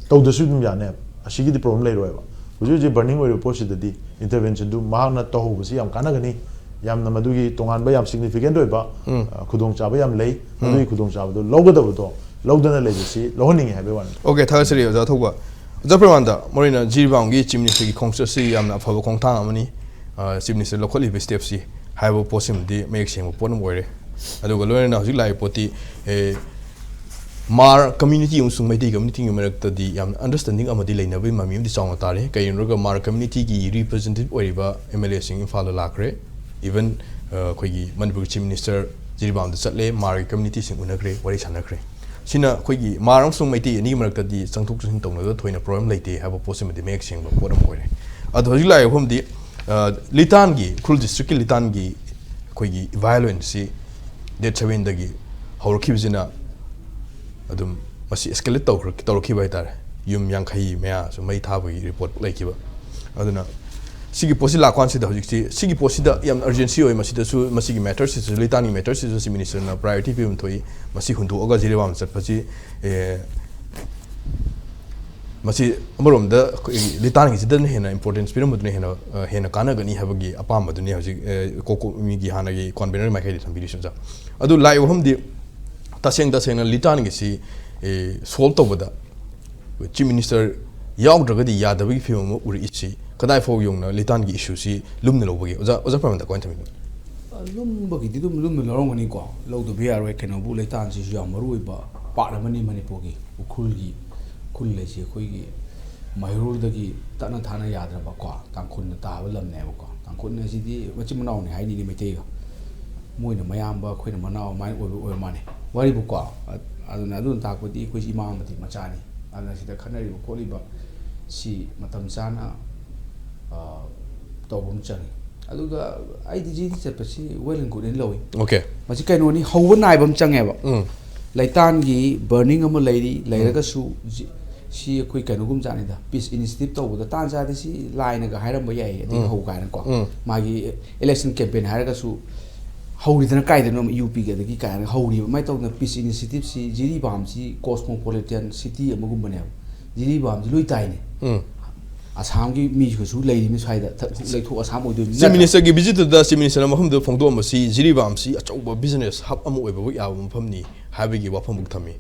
ꯇꯧꯗ꯭ꯔꯁꯨ ꯑꯗꯨꯝ ꯌꯥꯅꯦꯕ꯫ ꯑꯁꯤꯒꯤꯗꯤ ꯄ꯭ꯔꯣꯕ꯭ꯂꯦꯝ ꯂꯩꯔꯣꯏꯕ꯫ ꯍꯧꯖꯤꯛ ꯍꯧꯖꯤꯛ ꯕꯔꯅꯤꯡ ꯑꯣꯏꯔꯤꯕ ꯄꯣꯠꯁꯤꯗꯗꯤ ꯏꯟꯇꯔꯚꯦꯟꯁꯟꯗꯨ ꯃꯍꯥꯛꯅ ꯇꯧꯍꯧꯕꯁꯤ ꯌꯥꯝ ꯀꯥꯟꯅꯒꯅꯤ, ꯌꯥꯝꯅ ꯃꯗꯨꯒꯤ ꯇꯣꯉꯥꯟꯕ ꯌꯥꯝ ꯁꯤꯒꯅꯤꯐꯤꯀꯦꯟꯠ ꯑꯣꯏꯕ, ꯎꯝ꯫ ꯑ, ꯈꯨꯗꯣꯡꯆꯥꯕ ꯌꯥꯝ ꯂꯩ꯫ ꯎꯝ꯫ ꯃꯗꯨꯒꯤ ꯈꯨꯗꯣꯡꯆꯥꯕꯗꯨ ꯂꯧꯒꯗꯕꯗꯣ ꯂꯧꯗꯅ ꯂꯩꯕꯁꯤ ꯂꯧꯍꯟꯅꯤꯡꯉꯤ ꯍꯥꯏꯕꯒꯤ ꯋꯥꯅꯤ꯫ ꯑꯣꯀꯦ, ꯊꯥꯒꯠꯆꯔꯤ ꯑꯣꯖꯥ ꯊꯧꯕ꯫ ꯑꯣꯖꯥ ꯄ꯭ꯔꯃꯥꯟꯗ, ꯃꯔꯨꯑꯣꯏꯅ ꯖꯤꯔꯤꯕꯥꯝꯒꯤ ꯆꯤꯐ ꯃꯤꯅꯤꯁꯇꯔꯒꯤ ꯈꯣꯡꯆꯠꯁꯤ ꯌꯥꯝꯅ ꯑꯐꯕ ꯈꯣꯡꯊꯥꯡ ꯑꯃꯅꯤ꯫ ꯑ, ꯆꯤꯐ ꯃꯤꯅꯤꯁꯇꯔ ꯂꯧꯈꯠꯂꯤꯕ ꯁ꯭ꯇꯦꯞꯁꯤ ꯍꯥꯏꯕ ꯄꯣꯠꯁꯤꯃꯗꯤ ꯃꯌꯦꯛ ꯁꯦꯡꯕ ꯄꯣꯠ ꯑꯃ ꯑꯣꯏꯔꯦ꯫ ꯑꯗꯨꯒ ꯂꯣꯏꯅꯅ ꯍꯧꯖꯤꯛ ꯂꯥꯛꯏꯕ ꯄꯣꯠꯇꯤ, ꯑꯦ, ꯃꯥꯔ ꯀꯝꯃ꯭ꯌꯨꯅꯤꯇꯤ ꯑꯃꯁꯨꯡ ꯃꯩꯇꯩ ꯀꯝꯃ꯭ꯌꯨꯅꯤꯇꯤꯒꯤ ꯃꯔꯛꯇꯗꯤ ꯌꯥꯝꯅ ꯑꯟꯗꯔꯁ꯭ꯇꯦꯟꯗꯤꯡ ꯑꯃꯗꯤ ꯂꯩꯅꯕꯒꯤ ꯃꯃꯤ ꯑꯃꯗꯤ ꯆꯥꯎꯅ ꯇꯥꯔꯦ꯫ ꯀꯩꯒꯤꯅꯣ ꯍꯥꯏꯔꯒ ꯃꯥꯔ ꯀꯝꯃ꯭ꯌꯨꯅꯤꯇꯤꯒꯤ ꯔꯤꯄ꯭ꯔꯖꯦꯟꯇꯦꯇꯤꯚ ꯑꯣꯏꯔꯤꯕ ꯑꯦꯝ ꯑꯦꯜ ꯑꯦꯁꯤꯡ ꯏꯝꯐꯥꯜꯗ ꯂꯥꯛꯈ꯭ꯔꯦ꯫ ꯏꯚꯟ, ꯑ, ꯑꯩꯈꯣꯏꯒꯤ ꯃꯅꯤꯄꯨꯔꯒꯤ ꯆꯤꯐ ꯃꯤꯅꯤꯁꯇꯔ ꯖꯤꯔꯤꯕꯥꯝꯗ ꯆꯠꯂꯦ, ꯃꯥꯔꯒꯤ ꯀꯝꯃ꯭ꯌꯨꯅꯤꯇꯤꯁꯤꯡ ꯎꯅꯈ꯭ꯔꯦ, ꯋꯥꯔꯤ ꯁꯥꯟꯅꯈ꯭ꯔꯦ꯫ ꯁꯤꯅ ꯑꯩꯈꯣꯏꯒꯤ ꯃꯥꯔ ꯑꯃꯁꯨꯡ ꯃꯩꯇꯩ ꯑꯅꯤꯒꯤ ꯃꯔꯛꯇꯗꯤ ꯆꯪꯊꯣꯛ ꯆꯪꯁꯤꯟ ꯇꯧꯅꯕꯗ ꯊꯣꯏꯅ ꯄ꯭ꯔꯣꯕ꯭ꯂꯦꯝ ꯂꯩꯇꯦ ꯍꯥꯏꯕ ꯄꯣꯠꯁꯤꯃꯗꯤ ꯃꯌꯦꯛ ꯁꯦꯡꯕ ꯄꯣꯠ ꯑꯃ ꯑꯣꯏꯔꯦ꯫ ꯑꯗꯣ ꯍꯧꯖꯤꯛ ꯂꯥꯛꯏꯕ ꯋꯥꯐꯝꯗꯤ, ꯑ, ꯂꯤꯇꯥꯟꯒꯤ, ꯎꯈ꯭ꯔꯨꯜ ꯗꯤꯁꯇ꯭ꯔꯤꯛꯀꯤ ꯂꯤꯇꯥꯟꯒꯤ ꯑꯩꯈꯣꯏꯒꯤ ꯚꯥꯏꯑꯣꯂꯦꯟꯁꯁꯤ ꯗꯦꯠ ꯁꯚꯦꯟꯗꯒꯤ ꯍꯧꯔꯛꯈꯤꯕꯁꯤꯅ ꯑꯗꯨꯝ ꯃꯁꯤ ꯑꯦꯁꯀꯦꯂꯦꯠ ꯇꯧꯈ꯭ꯔ-, ꯇꯧꯔꯛꯈꯤꯕ ꯍꯥꯏꯇꯥꯔꯦ꯫ ꯌꯨꯝ ꯌꯥꯡꯈꯩ ꯃꯌꯥꯁꯨ ꯃꯩ ꯊꯥꯕꯒꯤ ꯔꯤꯄꯣꯔꯠ ꯂꯩꯈꯤꯕ꯫ ꯑꯗꯨꯅ ꯁꯤꯒꯤ ꯄꯣꯠꯁꯤ ꯂꯥꯛꯄ ꯀꯥꯟꯁꯤꯗ ꯍꯧꯖꯤꯛꯁꯤ ꯁꯤꯒꯤ ꯄꯣꯠꯁꯤꯗ ꯌꯥꯝ ꯑꯔꯖꯦꯟꯁꯤ ꯑꯣꯏ꯫ ꯃꯁꯤꯗꯁꯨ, ꯃꯁꯤꯒꯤ ꯃꯦꯇꯔꯁꯤꯁꯨ, ꯂꯤꯇꯥꯟꯒꯤ ꯃꯦꯇꯔꯁꯤꯁꯨ ꯆꯤꯐ ꯃꯤꯅꯤꯁꯇꯔꯅ ꯄ꯭ꯔꯥꯏꯌꯣꯔꯤꯇꯤ ꯄꯤꯕ ꯑꯃ ꯊꯣꯛꯏ꯫ ꯃꯁꯤ ꯍꯨꯟꯗꯣꯛꯑꯒ ꯖꯤꯔꯤꯕꯥꯝ ꯆꯠꯄꯁꯤ, ꯑꯦ, ꯃꯁꯤ ꯑꯃꯔꯣꯝꯗ ꯑꯩꯈꯣꯏꯒꯤ ꯂꯤꯇꯥꯟꯒꯤꯁꯤꯗꯅ ꯍꯦꯟꯅ ꯏꯝꯄꯣꯔꯇꯦꯟꯁ ꯄꯤꯔꯝꯕꯗꯨꯅ ꯍꯦꯟꯅ, ꯑ, ꯍꯦꯟꯅ ꯀꯥꯟꯅꯒꯅꯤ ꯍꯥꯏꯕꯒꯤ ꯑꯄꯥꯝꯕꯗꯨꯅꯤ ꯍꯧꯖꯤꯛ, ꯑ, ꯀꯣꯀꯣ ꯃꯤꯒꯤ ꯍꯥꯟꯅꯒꯤ ꯀꯣꯟꯚꯦꯅꯔ ꯃꯥꯏꯀꯩꯗ ꯊꯝꯕꯤꯔꯤꯁꯤ, ꯑꯣꯖꯥ꯫ ꯑꯗꯨ ꯂꯥꯛꯏꯕ ꯋꯥꯐꯝꯗꯤ ꯇꯁꯦꯡ ꯇꯁꯦꯡꯅ ꯂꯤꯇꯥꯟꯒꯤꯁꯤ, ꯑꯦ, ꯁꯣꯜꯕ ꯇꯧꯕꯗ ꯆꯤꯐ ꯃꯤꯅꯤꯁꯇꯔ ꯌꯥꯎꯗ꯭ꯔꯒꯗꯤ ꯌꯥꯗꯕꯒꯤ ꯐꯤꯕꯝ ꯑꯃ ꯎꯔꯛꯏꯁꯤ ꯀꯗꯥꯏ ꯐꯥꯎ ꯌꯧꯅ ꯂꯤꯇꯥꯟꯒꯤ ꯏꯁꯨꯁꯤ ꯂꯨꯝꯅ ꯂꯧꯕꯒꯦ? ꯑꯣꯖꯥ, ꯑꯣꯖꯥ ꯄ꯭ꯔꯃꯥꯟꯗ ꯀꯃꯥꯏꯅ ꯊꯝꯕꯤꯕꯅꯣ? ꯂꯨꯝꯕꯒꯤꯗꯤ ꯑꯗꯨꯝ ꯂꯨꯝꯅ ꯂꯧꯔꯝꯒꯅꯤꯀꯣ, ꯂꯧꯗꯕ ꯌꯥꯔꯣꯏ꯫ ꯀꯩꯅꯣꯕꯨ, ꯂꯩꯇꯥꯟꯁꯤꯁꯨ ꯌꯥꯝ ꯃꯔꯨ ꯑꯣꯏꯕ ꯄꯥꯔꯠ ꯑꯃꯅꯤ ꯃꯅꯤꯄꯨꯔꯒꯤ꯫ ꯎꯈ꯭ꯔꯨꯜꯒꯤ, ꯎꯈ꯭ꯔꯨꯜ ꯍꯥꯏꯁꯤ ꯑꯩꯈꯣꯏꯒꯤ ꯃꯩꯔꯣꯜꯗꯒꯤ ꯇꯠꯅ ꯊꯥꯅ ꯌꯥꯗ꯭ꯔꯕꯀꯣ, ꯇꯥꯡꯈꯨꯜꯅ ꯇꯥꯕ ꯂꯝꯅꯦꯕꯀꯣ꯫ ꯇꯥꯡꯈꯨꯜ ꯑꯁꯤꯗꯤ ꯃꯆꯤꯟ ꯃꯅꯥꯎꯅꯤ ꯍꯥꯏꯅꯤꯅꯦ ꯃꯩꯇꯩꯒ, ꯃꯣꯏꯅ ꯃꯌꯥꯝꯕ, ꯑꯩꯈꯣꯏꯅ ꯃꯅꯥꯎ ꯑꯗꯨꯃꯥꯏꯅ ꯑꯣꯏꯕ ꯑꯣꯏꯔ ꯃꯥꯜꯂꯦ꯫ ꯋꯥꯔꯤꯕꯨꯀꯣ, ꯑ-, ꯑꯗꯨꯅ, ꯑꯗꯨꯅ ꯇꯥꯛꯄꯗꯤ ꯑꯩꯈꯣꯏꯁꯤ ꯏꯃꯥ ꯑꯃꯗꯤ ꯃꯆꯥꯅꯤ꯫ ꯑꯗꯨꯅ ꯁꯤꯗ ꯈꯟꯅꯔꯤꯕ ꯈꯣꯠꯂꯤꯕ ꯁꯤ ꯃꯇꯝ ꯆꯥꯅ, ꯑ, ꯇꯧꯕ ꯑꯃ ꯆꯪꯉꯤ꯫ ꯑꯗꯨꯒ ꯑꯩꯗꯤ ꯖꯤꯗꯤ ꯆꯠꯄꯁꯤ well and good ꯍꯥꯏꯅ ꯂꯧꯏ꯫ ꯑꯣꯀꯦ꯫ ꯃꯁꯤ ꯀꯩꯅꯣꯅꯤ, ꯍꯧꯕ ꯅꯥꯏꯕ ꯑꯃ ꯆꯪꯉꯦꯕ꯫ ꯎꯝ꯫ ꯂꯩꯇꯥꯟꯒꯤ ꯕꯔꯅꯤꯡ ꯑꯃ ꯂꯩꯔꯤ, ꯂꯩꯔꯒꯁꯨ ꯖꯤ-, ꯁꯤ ꯑꯩꯈꯣꯏ ꯀꯩꯅꯣꯒꯨꯝꯕ ꯖꯥꯠꯅꯤꯗ, ꯄꯤꯁ ꯏꯅꯤꯁꯤꯌꯦꯇꯤꯚ ꯇꯧꯕꯗ ꯇꯥꯟ ꯆꯥꯗꯦ, ꯁꯤ ꯂꯥꯏꯅꯒ ꯍꯥꯏꯔꯝꯕ ꯌꯥꯏ, ꯑꯗꯒꯤ ꯎꯝ꯫ ꯍꯧ ꯀꯥꯏꯅꯀꯣ꯫ ꯎꯝ꯫ ꯃꯥꯒꯤ ꯏꯂꯦꯛꯁꯟ ꯀꯦꯝꯄꯦꯟ ꯍꯥꯏꯔꯒꯁꯨ ꯍꯧꯔꯤꯗꯅ ꯀꯥꯏꯗꯅꯣ ꯌꯨ ꯄꯤꯒꯤ ꯑꯗꯒꯤ ꯀꯥꯏꯅ ꯍꯧꯔꯤꯕ꯫ ꯑꯗꯨꯃꯥꯏꯅ ꯇꯧꯗꯅ ꯄꯤꯁ ꯏꯅꯤꯁꯤꯌꯦꯇꯤꯚꯁꯤ ꯖꯤꯔꯤꯕꯥꯝꯁꯤ ꯀꯣꯁꯃꯣꯄꯣꯂꯤꯇꯤꯌꯥꯟ ꯁꯤꯇꯤ ꯑꯃꯒꯨꯝꯕꯅꯦꯕ꯫ ꯖꯤꯔꯤꯕꯥꯝꯁꯤ ꯂꯣꯏ ꯇꯥꯏꯅꯦ꯫ ꯎꯝ꯫ ꯑꯁꯥꯝꯒꯤ ꯃꯤꯁꯨ ꯀꯩꯁꯨ ꯂꯩꯔꯤꯕꯅꯤ ꯁ꯭ꯋꯥꯏꯗ, ꯊ- ꯂꯩꯊꯣꯛ ꯑꯁꯥꯝ ꯑꯣꯏꯗꯣꯏꯅꯤ Chief Minister ꯒꯤ visit ꯇꯨꯗ Chief Minister ꯅ ꯃꯐꯝꯗꯨꯗ ꯐꯣꯡꯗꯣꯛꯑꯝꯕꯁꯤ ꯖꯤꯔꯤꯕꯥꯝꯁꯤ ꯑꯆꯧꯕ business hub ꯑꯃ ꯑꯣꯏꯕ ꯌꯥꯕ ꯃꯐꯝꯅꯤ ꯍꯥꯏꯕꯒꯤ ꯋꯥꯐꯝ ꯊꯝꯃꯤ꯫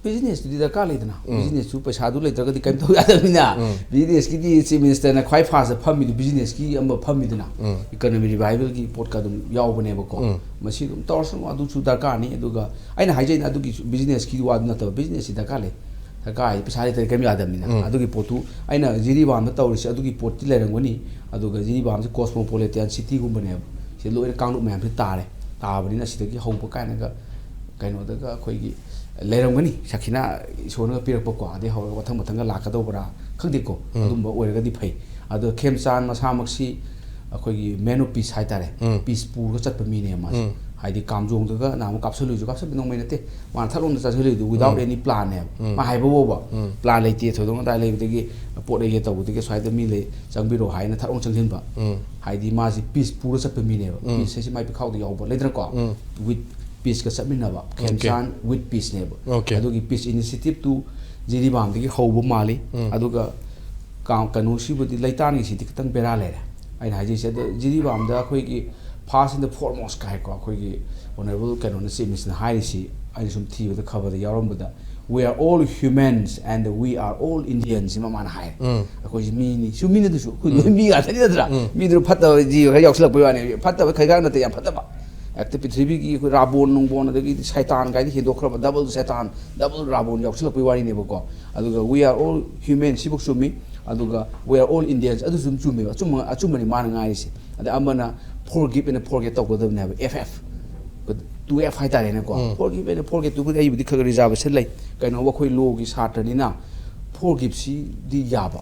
ꯕꯤꯖꯤꯅꯦꯁꯇꯨꯗꯤ ꯗꯔꯀꯥꯔ ꯂꯩꯗꯅ, ꯕꯤꯖꯤꯅꯦꯁꯁꯨ ꯄꯩꯁꯥꯗꯨ ꯂꯩꯇ꯭ꯔꯒꯗꯤ ꯀꯩꯝ ꯇꯧ ꯌꯥꯗꯕꯅꯤꯅ꯫ ꯕꯤꯖꯤꯅꯦꯁꯀꯤꯗꯤ Chief Minister ꯅ ꯈ꯭ꯋꯥꯏ first ꯇ ꯐꯝꯃꯤꯗꯨ ꯕꯤꯖꯤꯅꯦꯁꯀꯤ ꯑꯃ ꯐꯝꯃꯤꯗꯅ, economy revival ꯒꯤ ꯄꯣꯠꯀ ꯑꯗꯨꯝ ꯌꯥꯎꯕꯅꯦꯕꯀꯣ꯫ ꯃꯁꯤ ꯑꯗꯨꯝ ꯇꯧꯔꯁꯅꯨ, ꯑꯗꯨꯁꯨ ꯗꯔꯀꯥꯔꯅꯤ꯫ ꯑꯗꯨꯒ ꯑꯩꯅ ꯍꯥꯏꯖꯩꯅ ꯑꯗꯨꯒꯤ ꯕꯤꯖꯤꯅꯦꯁꯀꯤ ꯋꯥꯗꯨ ꯅꯠꯇꯕ, ꯕꯤꯖꯤꯅꯦꯁꯁꯤ ꯗꯔꯀꯥꯔ ꯂꯩ꯫ ꯗꯔꯀꯥꯔ ꯍꯥꯏꯗꯤ ꯄꯩꯁꯥ ꯂꯩꯇ꯭ꯔꯗꯤ ꯀꯩꯝ ꯌꯥꯗꯕꯅꯤꯅ꯫ ꯑꯗꯨꯒꯤ ꯄꯣꯠꯇꯨ ꯑꯩꯅ ꯖꯤꯔꯤꯕꯥꯝꯗ ꯇꯧꯔꯤꯁꯦ ꯑꯗꯨꯒꯤ ꯄꯣꯠꯇꯤ ꯂꯩꯔꯝꯒꯅꯤ꯫ ꯑꯗꯨꯒ ꯖꯤꯔꯤꯕꯥꯝꯁꯤ cosmopolitan city ꯒꯨꯝꯕꯅꯦꯕ꯫ ꯁꯤꯗ ꯂꯣꯏꯅ ꯀꯥꯡꯂꯨꯞ ꯃꯌꯥꯝꯁꯤ ꯇꯥꯔꯦ꯫ ꯇꯥꯕꯅꯤꯅ ꯁꯤꯗꯒꯤ ꯍꯧꯕ ꯀꯥꯏꯅꯒ ꯀꯩꯅꯣꯗꯒ ꯑꯩꯈꯣꯏꯒꯤ ꯂꯩꯔꯝꯒꯅꯤ, ꯁꯈꯤꯅꯥ ꯏꯁꯣꯔꯅꯒ ꯄꯤꯔꯛꯄꯀꯣ, ꯑꯗꯩ ꯍꯧꯔꯒ ꯃꯊꯪ ꯃꯊꯪꯒ ꯂꯥꯛꯀꯗꯧꯕ꯭ꯔꯥ ꯈꯪꯗꯦꯀꯣ꯫ ꯑꯗꯨꯝꯕ ꯑꯣꯏꯔꯒꯗꯤ ꯐꯩ꯫ ꯑꯗꯣ ꯈꯦꯝꯆꯥꯟ ꯃꯁꯥꯃꯛꯁꯤ ꯑꯩꯈꯣꯏꯒꯤ man of peace ꯍꯥꯏꯇꯥꯔꯦ꯫ Peace ꯄꯨꯔꯒ ꯆꯠꯄ ꯃꯤꯅꯦ ꯃꯥꯁꯦ꯫ ꯍꯥꯏꯗꯤ ꯀꯥꯝꯖꯣꯡꯗꯒ ꯅꯍꯥꯟꯃꯨꯛ ꯀꯥꯞꯁꯜꯂꯨꯏꯁꯨ, ꯀꯥꯞꯁꯟꯕ ꯅꯣꯡꯃꯩ ꯅꯠꯇꯦ, ꯃꯥꯅ ꯊꯛꯂꯣꯝꯗ ꯆꯠꯁꯜꯂꯨꯏꯗꯨ without any plan ꯅꯦꯕ꯫ ꯃꯥ ꯍꯥꯏꯕ ꯐꯥꯎꯕ plan ꯂꯩꯇꯦ, ꯊꯣꯏꯗꯣꯛꯅ ꯑꯗꯥꯏ ꯂꯩꯕꯗꯒꯤ ꯄꯣꯠ ꯂꯩꯒꯦ ꯇꯧꯕꯗꯒꯤ ꯁ꯭ꯋꯥꯏꯗ ꯃꯤ ꯂꯩ, ꯆꯪꯕꯤꯔꯣ ꯍꯥꯏꯅ ꯊꯛꯂꯣꯝ ꯆꯪꯁꯤꯟꯕ꯫ ꯍꯥꯏꯗꯤ ꯃꯥꯁꯤ peace ꯄꯨꯔ ꯆꯠꯄ ꯃꯤꯅꯦꯕ꯫ Peace ꯍꯥꯏꯁꯤ ꯃꯥꯏ ꯄꯤꯈꯥꯎꯗ ꯌꯥꯎꯕ ꯂꯩꯗꯅꯀꯣ꯫ With peace ꯀ ꯆꯠꯃꯤꯟꯅꯕ, ꯈꯦꯝꯆꯥꯟ with peace ꯅꯦꯕ꯫ Okay. ꯑꯗꯨꯒꯤ peace initiative ꯇꯨ ꯖꯤꯔꯤꯕꯥꯝꯗꯒꯤ ꯍꯧꯕ ꯃꯥꯜꯂꯤ꯫ ꯑꯗꯨꯒ ꯀꯥ-, ꯀꯩꯅꯣꯁꯤꯕꯨꯗꯤ, ꯂꯩꯇꯥꯟꯒꯤꯁꯤꯗꯤ ꯈꯤꯇꯪ ꯕꯦꯔꯥ ꯂꯩꯔꯦ꯫ ꯑꯩꯅ ꯍꯥꯏꯖꯩꯁꯦ, ꯑꯗꯣ ꯖꯤꯔꯤꯕꯥꯝꯗ ꯑꯩꯈꯣꯏꯒꯤ first and the foremost ꯀ ꯍꯥꯏꯀꯣ, ꯑꯩꯈꯣꯏꯒꯤ honourable ꯀꯩꯅꯣꯅ, Chief Minister ꯅ ꯍꯥꯏꯔꯤꯁꯤ, ꯑꯩꯅ ꯁꯨꯝ ꯊꯤꯕꯗ ꯈꯕꯔꯗ ꯌꯥꯎꯔꯝꯕꯗ, "We are all humans and we are all Indians" ꯁꯤꯃ ꯃꯥꯅ ꯍꯥꯏ꯫ ꯑꯩꯈꯣꯏꯁꯤ ꯃꯤꯅꯤ, ꯁꯨ ꯃꯤꯅꯗꯨꯁꯨ ꯑꯩꯈꯣꯏ ꯂꯣꯏ ꯃꯤ ꯉꯥꯛꯇꯅꯤ ꯅꯠꯇ꯭ꯔꯥ? ꯃꯤꯗꯨꯅ ꯐꯠꯇꯕ ꯖꯤꯕ ꯈꯔ ꯌꯥꯎꯁꯜꯂꯛꯄꯩ ꯋꯥꯅꯤ, ꯐꯠꯇꯕ ꯈꯩꯒꯥꯛ ꯅꯠꯇꯦ, ꯌꯥꯝ ꯐꯠꯇꯕ꯫ ꯍꯦꯛꯇ ꯄ꯭ꯔꯤꯊꯤꯕꯤꯒꯤ ꯑꯩꯈꯣꯏ ꯔꯥꯕꯣꯟ ꯅꯨꯡꯕꯣꯟ ꯑꯗꯒꯤ ꯁꯩꯇꯥꯟ ꯀꯥꯏꯗꯤ ꯍꯦꯟꯗꯣꯛꯈ꯭ꯔꯕ, double ꯁꯩꯇꯥꯟ, double ꯔꯥꯕꯣꯟ ꯌꯥꯎꯁꯜꯂꯛꯄꯩ ꯋꯥꯔꯤꯅꯦꯕꯀꯣ꯫ ꯑꯗꯨꯒ "We are all humans" ꯁꯤꯕꯨ ꯆꯨꯝꯃꯤ꯫ ꯑꯗꯨꯒ "We are all Indians" ꯑꯗꯨꯁꯨ ꯑꯗꯨꯝ ꯆꯨꯝꯃꯦꯕ꯫ ꯑꯆꯨꯝꯕ, ꯑꯆꯨꯝꯕꯅꯤ ꯃꯥꯅ ꯉꯥꯏꯔꯤꯁꯦ꯫ ꯑꯗ ꯑꯃꯅ "Forgive and forget" ꯇꯧꯒꯗꯕꯅꯦꯕ, F F꯫ Two F ꯍꯥꯏꯇꯥꯔꯦꯅꯦꯀꯣ꯫ "Forgive and forget" ꯇꯨꯕꯨꯗꯤ ꯑꯩꯕꯨꯗꯤ ꯈꯔ ꯈꯔ reservation ꯂꯩ꯫ ꯀꯩꯅꯣꯕ, ꯑꯩꯈꯣꯏ law ꯒꯤ ꯁꯥꯇ꯭ꯔꯅꯤꯅ forgive ꯁꯤꯗꯤ ꯌꯥꯕ꯫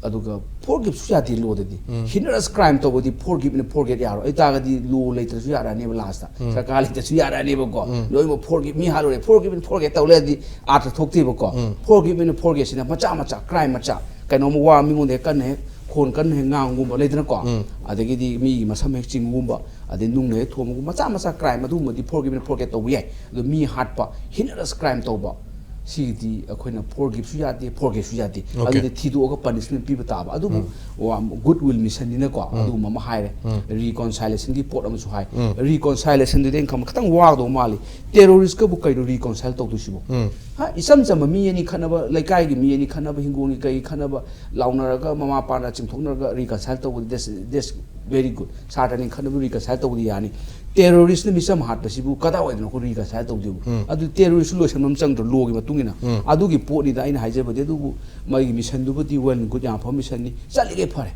ꯑꯗꯨꯒ forgive ꯁꯨ ꯌꯥꯗꯦ law ꯗꯗꯤ꯫ Heinous crime ꯇꯧꯕꯗꯤ "Forgive and forget" ꯌꯥꯔꯣꯏ꯫ ꯑꯗꯨ ꯇꯥꯔꯒꯗꯤ law ꯂꯩꯇ꯭ꯔꯁꯨ ꯌꯥꯔꯛꯑꯅꯦꯕ last ꯇ꯫ ꯁꯔꯀꯥꯔ ꯂꯩꯇ꯭ꯔꯁꯨ ꯌꯥꯔꯛꯑꯅꯦꯕꯀꯣ꯫ ꯂꯣꯏꯅꯃꯛ forgive, me ꯍꯥꯠꯂꯨꯔꯦ, "Forgive and forget" ꯇꯧ ꯂꯩꯔꯗꯤ ꯑꯥꯔꯊ ꯊꯣꯛꯇꯦꯕꯀꯣ꯫ "Forgive and forget" ꯁꯤꯅ ꯃꯆꯥ ꯃꯆꯥ, crime ꯃꯆꯥ, ꯀꯩꯅꯣꯝꯃ ꯋꯥ ꯃꯤꯉꯣꯟꯗ ꯍꯦꯛ ꯀꯟꯅ ꯍꯦꯛ ꯈꯣꯟ ꯀꯟꯅ ꯍꯦꯛ ꯉꯥꯡꯒꯨꯝꯕ ꯂꯩꯗꯅꯀꯣ꯫ ꯑꯗꯒꯤꯗꯤ ꯃꯤꯒꯤ ꯃꯁꯝ ꯍꯦꯛ ꯆꯤꯡꯒꯨꯝꯕ, ꯑꯗꯩ ꯅꯨꯡꯅ ꯍꯦꯛ ꯊꯣꯝꯕꯒꯨꯝꯕ, ꯃꯆꯥ ꯃꯆꯥ crime ꯑꯗꯨꯒꯨꯝꯕꯗꯤ forgive and forget ꯇꯧꯕ ꯌꯥꯏ꯫ ꯑꯗꯣ ꯃꯤ ꯍꯥꯠꯄ, heinous crime ꯇꯧꯕ, ꯁꯤꯒꯤꯗꯤ ꯑꯩꯈꯣꯏꯅ ꯐꯣꯔ ꯒꯤꯞꯁꯨ ꯌꯥꯗꯦ, ꯐꯣꯔ ꯒꯦꯠꯁꯨ ꯌꯥꯗꯦ꯫ Okay. ꯑꯗꯨꯗꯤ ꯊꯤꯗꯣꯛꯑꯒ ꯄꯅꯤꯁꯃꯦꯟ ꯄꯤꯕ ꯇꯥꯕ꯫ ꯑꯗꯨꯕꯨ ꯒꯨꯗ ꯋꯤꯜ ꯃꯤꯁꯟꯅꯤꯅꯀꯣ ꯑꯗꯨꯒꯨꯝꯕ ꯑꯃ ꯍꯥꯏꯔꯦ꯫ ꯔꯤꯀꯣꯟꯁꯥꯏꯂꯦꯁꯟꯒꯤ ꯄꯣꯠ ꯑꯃꯁꯨ ꯍꯥꯏ꯫ ꯔꯤꯀꯣꯟꯁꯥꯏꯂꯦꯁꯟꯗꯨꯗꯤ ꯑꯩꯅ ꯈꯪꯕ ꯈꯤꯇꯪ ꯋꯥꯒꯗꯧꯕ ꯃꯥꯜꯂꯤ꯫ ꯇꯦꯔꯣꯔꯤꯁꯀꯕꯨ ꯀꯩꯅꯣ ꯔꯤꯀꯣꯟꯁꯥꯏꯜ ꯇꯧꯗꯣꯏꯁꯤꯕꯣ? ꯍꯥ? ꯏꯆꯝ ꯆꯝꯕ ꯃꯤ ꯑꯅꯤ ꯈꯠꯅꯕ, ꯂꯩꯀꯥꯏꯒꯤ ꯃꯤ ꯑꯅꯤ ꯈꯠꯅꯕ, ꯍꯤꯡꯒꯣꯜꯒꯤ ꯀꯩ ꯈꯠꯅꯕ, ꯂꯥꯎꯅꯔꯒ ꯃꯃꯥ ꯃꯄꯥꯅ ꯆꯤꯡꯊꯣꯛꯅꯔꯒ ꯔꯤꯀꯟꯁꯥꯏꯜ ꯇꯧꯕꯗꯤ that's, that's very good꯫ ꯁꯥꯇ꯭ꯔ ꯑꯅꯤ ꯈꯠꯅꯕ ꯔꯤꯀꯟꯁꯥꯏꯜ ꯇꯧꯕꯗꯤ ꯌꯥꯅꯤ꯫ ꯇꯦꯔꯣꯔꯤꯁꯅ ꯃꯤꯆꯝ ꯍꯥꯠꯄꯁꯤꯕꯨ ꯀꯗꯥꯏꯋꯥꯏꯗꯅꯣ ꯑꯩꯈꯣꯏ ꯔꯤꯀꯟꯁꯥꯏꯜ ꯇꯧꯗꯣꯏꯕꯨ? ꯑꯗꯨ ꯇꯦꯔꯣꯔꯤꯁ ꯂꯣꯏꯁꯟꯕ ꯑꯃ ꯆꯪꯗ꯭ꯔꯣ ꯂꯣꯒꯤ ꯃꯇꯨꯡ ꯏꯟꯅ? ꯑꯗꯨꯒꯤ ꯄꯣꯠꯅꯤꯗ ꯑꯩꯅ ꯍꯥꯏꯖꯕꯗꯤ꯫ ꯑꯗꯨꯕꯨ ꯃꯥꯒꯤ ꯃꯤꯁꯟꯗꯨꯕꯨꯗꯤ well and good, ꯌꯥꯝ ꯐꯕ ꯃꯤꯁꯟꯅꯤ꯫ ꯆꯠꯂꯤꯒꯩ ꯐꯔꯦ꯫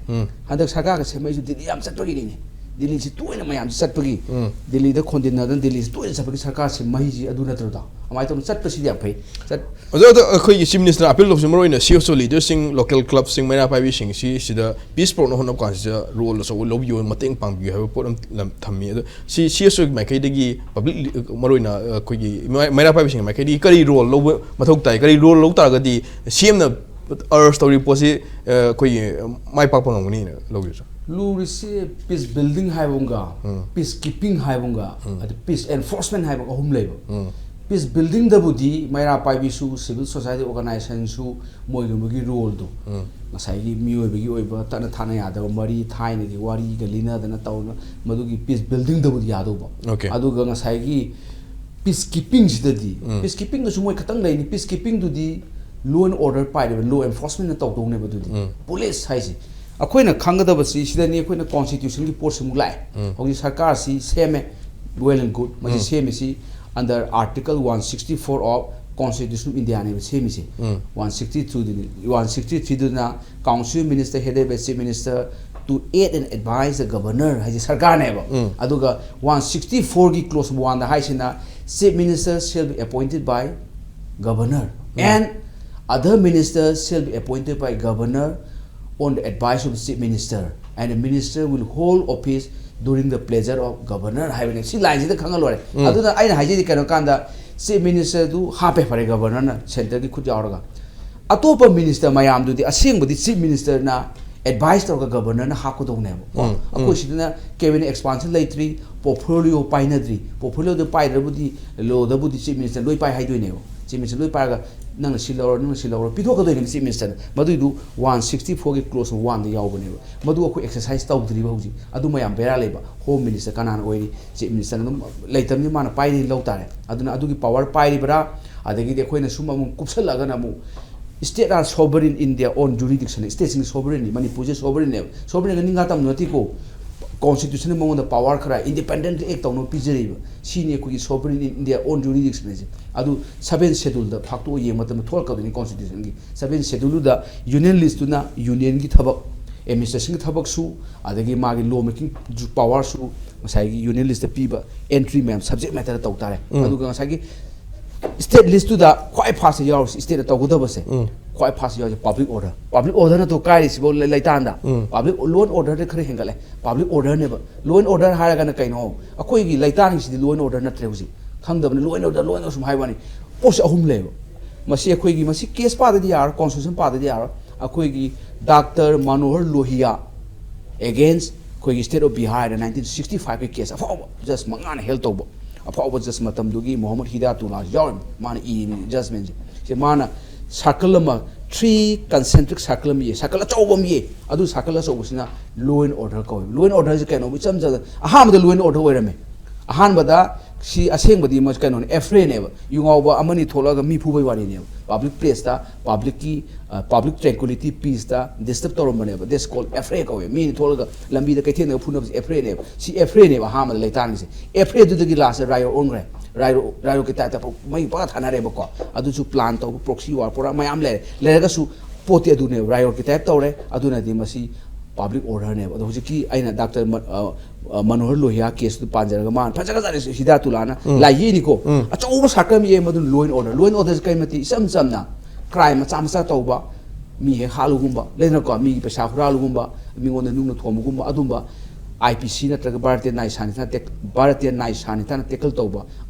ꯍꯟꯗꯛ ꯁꯔꯀꯥꯔꯒ ꯁꯦꯝꯃꯛꯏꯁꯨ ꯗꯤꯜꯂꯤ ꯌꯥꯝ ꯆꯠꯄꯒꯤꯅꯤꯅꯦ꯫ ꯗꯤꯜꯂꯤꯁꯤ ꯇꯣꯏꯅ ꯃꯌꯥꯝꯁꯤ ꯆꯠꯄꯒꯤ, ꯗꯤꯜꯂꯤꯗ ꯈꯣꯟꯗꯤꯟꯅꯗꯅ ꯗꯤꯜꯂꯤꯁꯤ ꯇꯣꯏꯅ ꯆꯠꯄꯒꯤ ꯁꯔꯀꯥꯔꯁꯤ ꯃꯍꯩꯁꯤ ꯑꯗꯨ ꯅꯠꯇ꯭ꯔꯣꯗꯣ? ꯑꯗꯨꯃꯥꯏꯅ ꯇꯧꯅ ꯆꯠꯄꯁꯤꯗꯤ ꯌꯥꯝ ꯐꯩ꯫ ꯆꯠ- ꯑꯗꯣ ꯑꯗꯣ ꯑꯩꯈꯣꯏꯒꯤ ꯆꯤꯐ ꯃꯤꯅꯤꯁꯇꯔ ꯑꯄꯤꯜ ꯇꯧꯕꯁꯤ ꯃꯔꯨꯑꯣꯏꯅ ꯁꯤ ꯑꯦꯁ ꯑꯣ ꯂꯤꯗꯔꯁꯤꯡ, ꯂꯣꯀꯦꯜ ꯀ꯭ꯂꯕꯁꯤꯡ, ꯃꯩꯔꯥ ꯄꯥꯏꯕꯤꯁꯤꯡꯁꯤ ꯁꯤꯗ ꯄꯤꯁ ꯄꯨꯔꯛꯅꯕ ꯍꯣꯠꯅꯕ ꯀꯥꯟꯁꯤꯗ ꯔꯣꯜ ꯑꯆꯧꯕ ꯂꯧꯕꯤꯌꯨ, ꯃꯇꯦꯡ ꯄꯥꯡꯕꯤꯌꯨ ꯍꯥꯏꯕ ꯄꯣꯠ ꯑꯃ ꯂꯝ-, ꯊꯝꯃꯤ꯫ ꯑꯗꯣ ꯁꯤ ꯁꯤ ꯑꯦꯁ ꯑꯣꯒꯤ ꯃꯥꯏꯀꯩꯗꯒꯤ ꯄꯕ꯭ꯂꯤꯛ, ꯃꯔꯨꯑꯣꯏꯅ ꯑꯩꯈꯣꯏꯒꯤ ꯃꯩ-, ꯃꯩꯔꯥ ꯄꯥꯏꯕꯤꯁꯤꯡꯒꯤ ꯃꯥꯏꯀꯩꯗꯒꯤ ꯀꯔꯤ ꯔꯣꯜ ꯂꯧꯕ ꯃꯊꯧ ꯇꯥꯏ? ꯀꯔꯤ ꯔꯣꯜ ꯂꯧ ꯇꯥꯔꯒꯗꯤ ꯁꯤ ꯑꯦꯝꯅ ꯑꯔꯖ ꯇꯧꯔꯤꯕ ꯄꯣꯠꯁꯤ, ꯑ, ꯑꯩꯈꯣꯏꯒꯤ ꯃꯥꯏ ꯄꯥꯛꯄ ꯉꯝꯒꯅꯤꯅ ꯂꯧꯕꯤꯕꯁꯦ? ꯂꯨꯔꯤꯁꯤ ꯄꯤꯁ ꯕꯤꯜꯗꯤꯡ ꯍꯥꯏꯕ ꯑꯃꯒ, ꯄꯤꯁ ꯀꯤꯄꯤꯡ ꯍꯥꯏꯕ ꯑꯃꯒ, ꯑꯗ ꯄꯤꯁ ꯑꯦꯟꯐꯣꯔꯁꯃꯦꯟ ꯍꯥꯏꯕ ꯑꯍꯨꯝ ꯂꯩꯕ꯫ ꯄꯤꯁ ꯕꯤꯜꯗꯤꯡꯗꯕꯨꯗꯤ ꯃꯩꯔꯥ ꯄꯥꯏꯕꯤꯁꯨ, ꯁꯤꯚꯤꯜ ꯁꯣꯁꯥꯏꯇꯤ ꯑꯣꯔꯒꯅꯥꯏꯖꯦꯁꯟꯁꯨ ꯃꯣꯏꯒꯤ ꯃꯣꯏꯒꯤ ꯔꯣꯜꯗꯣ, ꯉꯁꯥꯏꯒꯤ ꯃꯤꯑꯣꯏꯕꯒꯤ ꯑꯣꯏꯕ ꯇꯠꯅ ꯊꯥꯅ ꯌꯥꯗꯕ ꯃꯔꯤ, ꯊꯥꯏꯅꯒꯤ ꯋꯥꯔꯤꯒ ꯂꯤꯅꯗꯅ ꯇꯧꯅ, ꯃꯗꯨꯒꯤ ꯄꯤꯁ ꯕꯤꯜꯗꯤꯡꯗꯕꯨꯗꯤ ꯌꯥꯗꯧꯕ꯫ Okay. ꯑꯗꯨꯒ ꯉꯁꯥꯏꯒꯤ ꯄꯤꯁ ꯀꯤꯄꯤꯡꯁꯤꯗꯗꯤ, ꯄꯤꯁ ꯀꯤꯄꯤꯡꯗꯁꯨ ꯃꯣꯏ ꯈꯇꯪ ꯂꯩꯅꯤ꯫ ꯄꯤꯁ ꯀꯤꯄꯤꯡꯗꯨꯗꯤ ꯂꯣ ꯑꯦꯟ ꯑꯣꯔꯗꯔ ꯄꯥꯏꯔꯤꯕ ꯂꯣ ꯑꯦꯟꯐꯣꯔꯁꯃꯦꯟꯅ ꯇꯧꯗꯧꯅꯦꯕ꯫ ꯑꯗꯨꯗꯤ ꯄꯨꯂꯤꯁ ꯍꯥꯏꯁꯦ ꯑꯩꯈꯣꯏꯅ ꯈꯪꯒꯗꯕꯁꯤ ꯁꯤꯗꯅꯤ꯫ ꯑꯩꯈꯣꯏꯅ ꯀꯣꯟꯁꯇꯤꯇ꯭ꯌꯨꯁꯟꯒꯤ ꯄꯣꯠꯁꯤꯃꯨꯛ ꯂꯥꯛꯑꯦ꯫ ꯍꯧꯖꯤꯛ ꯁꯔꯀꯥꯔꯁꯤ ꯁꯦꯝꯃꯦ, well and good꯫ ꯃꯁꯤ ꯁꯦꯝꯃꯤꯁꯤ under Article one sixty four of Constitution of Indiaꯅꯦꯕ ꯁꯦꯝꯃꯤꯁꯦ꯫ One sixty two ꯗꯨꯅꯤ, one sixty three ꯗꯨꯅ Council Minister headed by Chief Minister to aid and advise the Governor ꯍꯥꯏꯁꯦ ꯁꯔꯀꯥꯔꯅꯦꯕ꯫ ꯑꯗꯨꯒ one sixty four ꯒꯤ clause one ꯗ ꯍꯥꯏꯁꯤꯅ, Chief Minister shall be appointed by Governor and other ministers shall be appointed by Governor on the advice of the Chief Minister, and the Minister will hold office during the pleasure of Governor ꯍꯥꯏꯕꯅꯦ꯫ ꯁꯤ ꯂꯥꯏꯟꯁꯤꯗ ꯈꯪꯍꯜꯂꯣꯏꯔꯦ꯫ ꯑꯗꯨꯅ ꯑꯩꯅ ꯍꯥꯏꯖꯩꯗꯤ ꯀꯩꯅꯣ ꯀꯥꯟꯗ, Chief Minister ꯗꯨ ꯍꯥꯞꯄꯦ, ꯐꯔꯦ, Governor ꯅ centre ꯒꯤ ꯈꯨꯠ ꯌꯥꯎꯔꯒ꯫ ꯑꯇꯣꯞꯄ minister ꯃꯌꯥꯝꯗꯨꯗꯤ ꯑꯁꯦꯡꯕꯗꯤ Chief Minister ꯅ advice ꯇꯧꯔꯒ Governor ꯅ ꯍꯥꯞꯀꯗꯧꯅꯦꯕ꯫ ꯀꯣ? ꯑꯩꯈꯣꯏ ꯁꯤꯗꯅ cabinet expansion ꯂꯩꯇ꯭ꯔꯤ, portfolio ꯄꯥꯏꯅꯗ꯭ꯔꯤ꯫ Portfolio ꯗꯨ ꯄꯥꯏꯗ꯭ꯔꯕꯨꯗꯤ law ꯗꯕꯨꯗꯤ Chief Minister ꯂꯣꯏ ꯄꯥꯏ ꯍꯥꯏꯗꯣꯏꯅꯦꯕ꯫ Chief Minister ꯂꯣꯏ ꯄꯥꯏꯔꯒ ꯅꯪꯅ ꯁꯤ ꯂꯧꯔꯣ, ꯅꯪꯅ ꯁꯤ ꯂꯧꯔꯣ, ꯄꯤꯊꯣꯛꯀꯗꯣꯏꯅꯦꯕ Chief Minister ꯅ꯫ ꯃꯗꯨꯏꯗꯨ one sixty four ꯒꯤ clause one ꯗ ꯌꯥꯎꯕꯅꯦꯕ꯫ ꯃꯗꯨ ꯑꯩꯈꯣꯏ exercise ꯇꯧꯗ꯭ꯔꯤꯕ ꯍꯧꯖꯤꯛ꯫ ꯑꯗꯨ ꯃꯌꯥꯝ ꯕꯦꯔꯥ ꯂꯩꯕ꯫ Home Minister ꯀꯅꯥꯅ ꯑꯣꯏꯔꯤ? Chief Minister ꯅ ꯑꯗꯨꯝ ꯂꯩꯇꯕꯅꯤ, ꯃꯥꯅ ꯄꯥꯏꯔꯤ ꯂꯧ ꯇꯥꯔꯦ꯫ ꯑꯗꯨꯅ ꯑꯗꯨꯒꯤ power ꯄꯥꯏꯔꯤꯕ꯭ꯔꯥ? ꯑꯗꯒꯤꯗꯤ ꯑꯩꯈꯣꯏꯅ ꯁꯨꯝ ꯑꯃꯨꯛ ꯀꯨꯞꯁꯜꯂꯛꯑꯒꯅ ꯑꯃꯨꯛ state are sovereign in their own jurisdiction, state ꯁꯤꯡ sovereign ꯅꯤ, ꯃꯅꯤꯄꯨꯔꯁꯦ sovereign ꯅꯦꯕ꯫ Sovereign ꯒ ꯅꯤꯡꯒꯥ ꯇꯝꯕ ꯅꯠꯇꯦꯀꯣ꯫ Constitution ꯅ ꯃꯉꯣꯟꯗ power ꯈꯔ independent act ꯇꯧꯅꯕ ꯄꯤꯖꯔꯤꯕ꯫ ꯁꯤꯅꯤ ꯑꯩꯈꯣꯏꯒꯤ sovereign in their own jurisdiction ꯍꯥꯏꯁꯦ꯫ ꯑꯗꯨ seventh schedule ꯗ ꯐꯥꯛꯇꯣꯛꯑ ꯌꯦꯡꯕ ꯃꯇꯝꯗ ꯊꯣꯛꯂꯛꯀꯗꯣꯏꯅꯤ Constitution ꯒꯤ꯫ Seventh schedule ꯗꯨꯗ union list ꯇꯨꯅ union ꯒꯤ ꯊꯕꯛ, administration ꯒꯤ ꯊꯕꯛꯁꯨ, ꯑꯗꯒꯤ ꯃꯥꯒꯤ law making power ꯁꯨ ꯉꯁꯥꯏꯒꯤ union list ꯇ ꯄꯤꯕ entry ꯃꯌꯥꯝ subject matter ꯇꯧ ꯇꯥꯔꯦ꯫ ꯎꯝ꯫ ꯑꯗꯨꯒ ꯉꯁꯥꯏꯒꯤ state list ꯇꯨꯗ ꯈ꯭ꯋꯥꯏ first ꯇ ꯌꯥꯎꯔꯤꯁꯤ, state ꯅ ꯇꯧꯒꯗꯕꯁꯦ, ꯎꯝ꯫ ꯈ꯭ꯋꯥꯏ first ꯌꯥꯎꯔꯤꯁꯦ public order꯫ Public order ꯅꯠꯇ꯭ꯔꯣ ꯀꯥꯏꯔꯤꯁꯤꯕꯣ ꯂꯩ-, ꯂꯩꯇꯥꯟꯗ? ꯎꯝ꯫ Public, law and order ꯗ ꯈꯔ ꯍꯦꯟꯒꯠꯂꯦ꯫ Public order ꯅꯦꯕ꯫ Law and order ꯍꯥꯏꯔꯒꯅ ꯀꯩꯅꯣ? ꯑꯩꯈꯣꯏꯒꯤ ꯂꯩꯇꯥꯟꯒꯤꯁꯤꯗꯤ law and order ꯅꯠꯇ꯭ꯔꯦ ꯍꯧꯖꯤꯛ꯫ ꯈꯪꯗꯕꯅꯤ, law and order, law and order ꯁꯨꯝ ꯍꯥꯏꯕ ꯋꯥꯅꯤ꯫ ꯄꯣꯠꯁꯦ ꯑꯍꯨꯝ ꯂꯩꯕ꯫ ꯃꯁꯤ ꯑꯩꯈꯣꯏꯒꯤ, ꯃꯁꯤ case ꯄꯥꯗꯗꯤ ꯌꯥꯔꯣꯏ, constitution ꯄꯥꯗꯗꯤ ꯌꯥꯔꯣꯏ꯫ ꯑꯩꯈꯣꯏꯒꯤ Doctor Manohar Lohia against ꯑꯩꯈꯣꯏꯒꯤ state of Bihar the nineteen sixty five ꯀꯤ case, ꯑꯐꯥꯎꯕ judge ꯃꯉꯥꯅ ꯍꯦꯜ ꯇꯧꯕ, ꯑꯐꯥꯎꯕ judge ꯃꯇꯝꯗꯨꯒꯤ ꯃꯣꯍꯝꯃꯗ ꯍꯤꯗꯥꯌꯇꯨꯜꯂꯥ ꯌꯥꯎꯔꯤꯕꯅꯤ, ꯃꯥꯅ ꯏꯔꯤꯕꯅꯤ judgment ꯁꯦ꯫ ꯁꯤ ꯃꯥꯅ circle ꯑꯃ, three concentric circle ꯑꯃ ꯏꯌꯦ, circle ꯑꯆꯧꯕ ꯑꯃ ꯏꯌꯦ꯫ ꯑꯗꯨ circle ꯑꯆꯧꯕꯁꯤꯅ law and order ꯀꯧꯋꯦ꯫ Law and order ꯁꯦ ꯀꯩꯅꯣ? ꯏꯆꯝ ꯆꯝꯅ ꯑꯍꯥꯟꯕꯗ law and order ꯑꯣꯏꯔꯝꯃꯦ꯫ ꯑꯍꯥꯟꯕꯗ ꯁꯤ ꯑꯁꯦꯡꯕꯗꯤ ꯃꯁꯤ ꯀꯩꯅꯣꯅꯦ, affray ꯅꯦꯕ꯫ ꯌꯨ ꯉꯥꯎꯕ ꯑꯃꯅꯤ ꯊꯣꯛꯂꯛꯑꯒ ꯃꯤ ꯐꯨꯕꯩ ꯋꯥꯔꯤꯅꯦꯕ꯫ Public place ꯇ, public ꯀꯤ, ꯑ, public tranquility, peace ꯇ disturb ꯇꯧꯔꯝꯕꯅꯦꯕ꯫ That's called affray ꯀꯧꯋꯦ꯫ ꯃꯤ ꯊꯣꯛꯂꯒ ꯂꯝꯕꯤꯗ ꯀꯩꯊꯦꯜꯗꯒ ꯐꯨꯅꯕꯁꯦ affray ꯅꯦꯕ꯫ ꯁꯤ affray ꯅꯦꯕ ꯑꯍꯥꯟꯕꯗ ꯂꯩꯇꯥꯟꯒꯤꯁꯦ꯫ Affray ꯗꯨꯗꯒꯤ last ꯇ riot ꯑꯣꯟꯈ꯭ꯔꯦ꯫ Riot, riot ꯀꯤ type ꯇ ꯃꯩ ꯄꯪꯊꯥ ꯊꯥꯅꯔꯦꯕꯀꯣ꯫ ꯑꯗꯨꯁꯨ plan ꯇꯧꯕ, proxy war ꯄꯨꯔꯥ ꯃꯌꯥꯝ ꯂꯩꯔꯦ꯫ ꯂꯩꯔꯒꯁꯨ ꯄꯣꯠꯇꯤ ꯑꯗꯨꯅꯦꯕ, riot ꯀꯤ type ꯇꯧꯔꯦ꯫ ꯑꯗꯨꯅꯗꯤ ꯃꯁꯤ public order ꯅꯦꯕ꯫ ꯑꯗꯣ ꯍꯧꯖꯤꯛꯀꯤ ꯑꯩꯅ Doctor ꯃ-, ꯑ, ꯑ, ꯃꯅꯣꯍꯔ ꯂꯣꯍꯤꯌꯥ case ꯇꯨ ꯄꯥꯟꯖꯔꯒ ꯃꯥꯅ ꯐꯖꯈ꯭ꯔꯖꯥꯠꯅꯤ ꯍꯤꯗꯥꯌꯇꯨꯜꯂꯥꯅ꯫ ꯎꯝ꯫ ꯂꯥꯏ ꯌꯦꯛꯏꯅꯤꯀꯣ꯫ ꯎꯝ꯫ ꯑꯆꯧꯕ circle ꯑꯃ ꯌꯦꯛꯑꯦ, ꯃꯗꯨꯅ law and order꯫ Law and order ꯁꯦ ꯀꯔꯤ ꯃꯇꯤꯛ ꯏꯆꯝ ꯆꯝꯅ crime ꯃꯆꯥ ꯃꯆꯥ ꯇꯧꯕ, ꯃꯤ ꯍꯦꯛ ꯍꯥꯠꯂꯨꯒꯨꯝꯕ, ꯂꯩꯗꯅꯀꯣ, ꯃꯤꯒꯤ ꯄꯩꯁꯥ ꯍꯨꯔꯥꯜꯂꯨꯒꯨꯝꯕ, ꯃꯤꯉꯣꯟꯗ ꯅꯨꯡꯅ ꯊꯣꯝꯕꯒꯨꯝꯕ, ꯑꯗꯨꯝꯕ I P C ꯅꯠꯇ꯭ꯔꯒ ꯚꯥꯔꯇꯤꯌꯥ ꯅ꯭ꯌꯥꯌ ꯁꯪꯍꯤꯇꯥꯅ ꯇꯦꯛ-, ꯚꯥꯔꯇꯤꯌꯥ ꯅ꯭ꯌꯥꯌ ꯁꯪꯍꯤꯇꯥꯅ tackle ꯇꯧꯕ,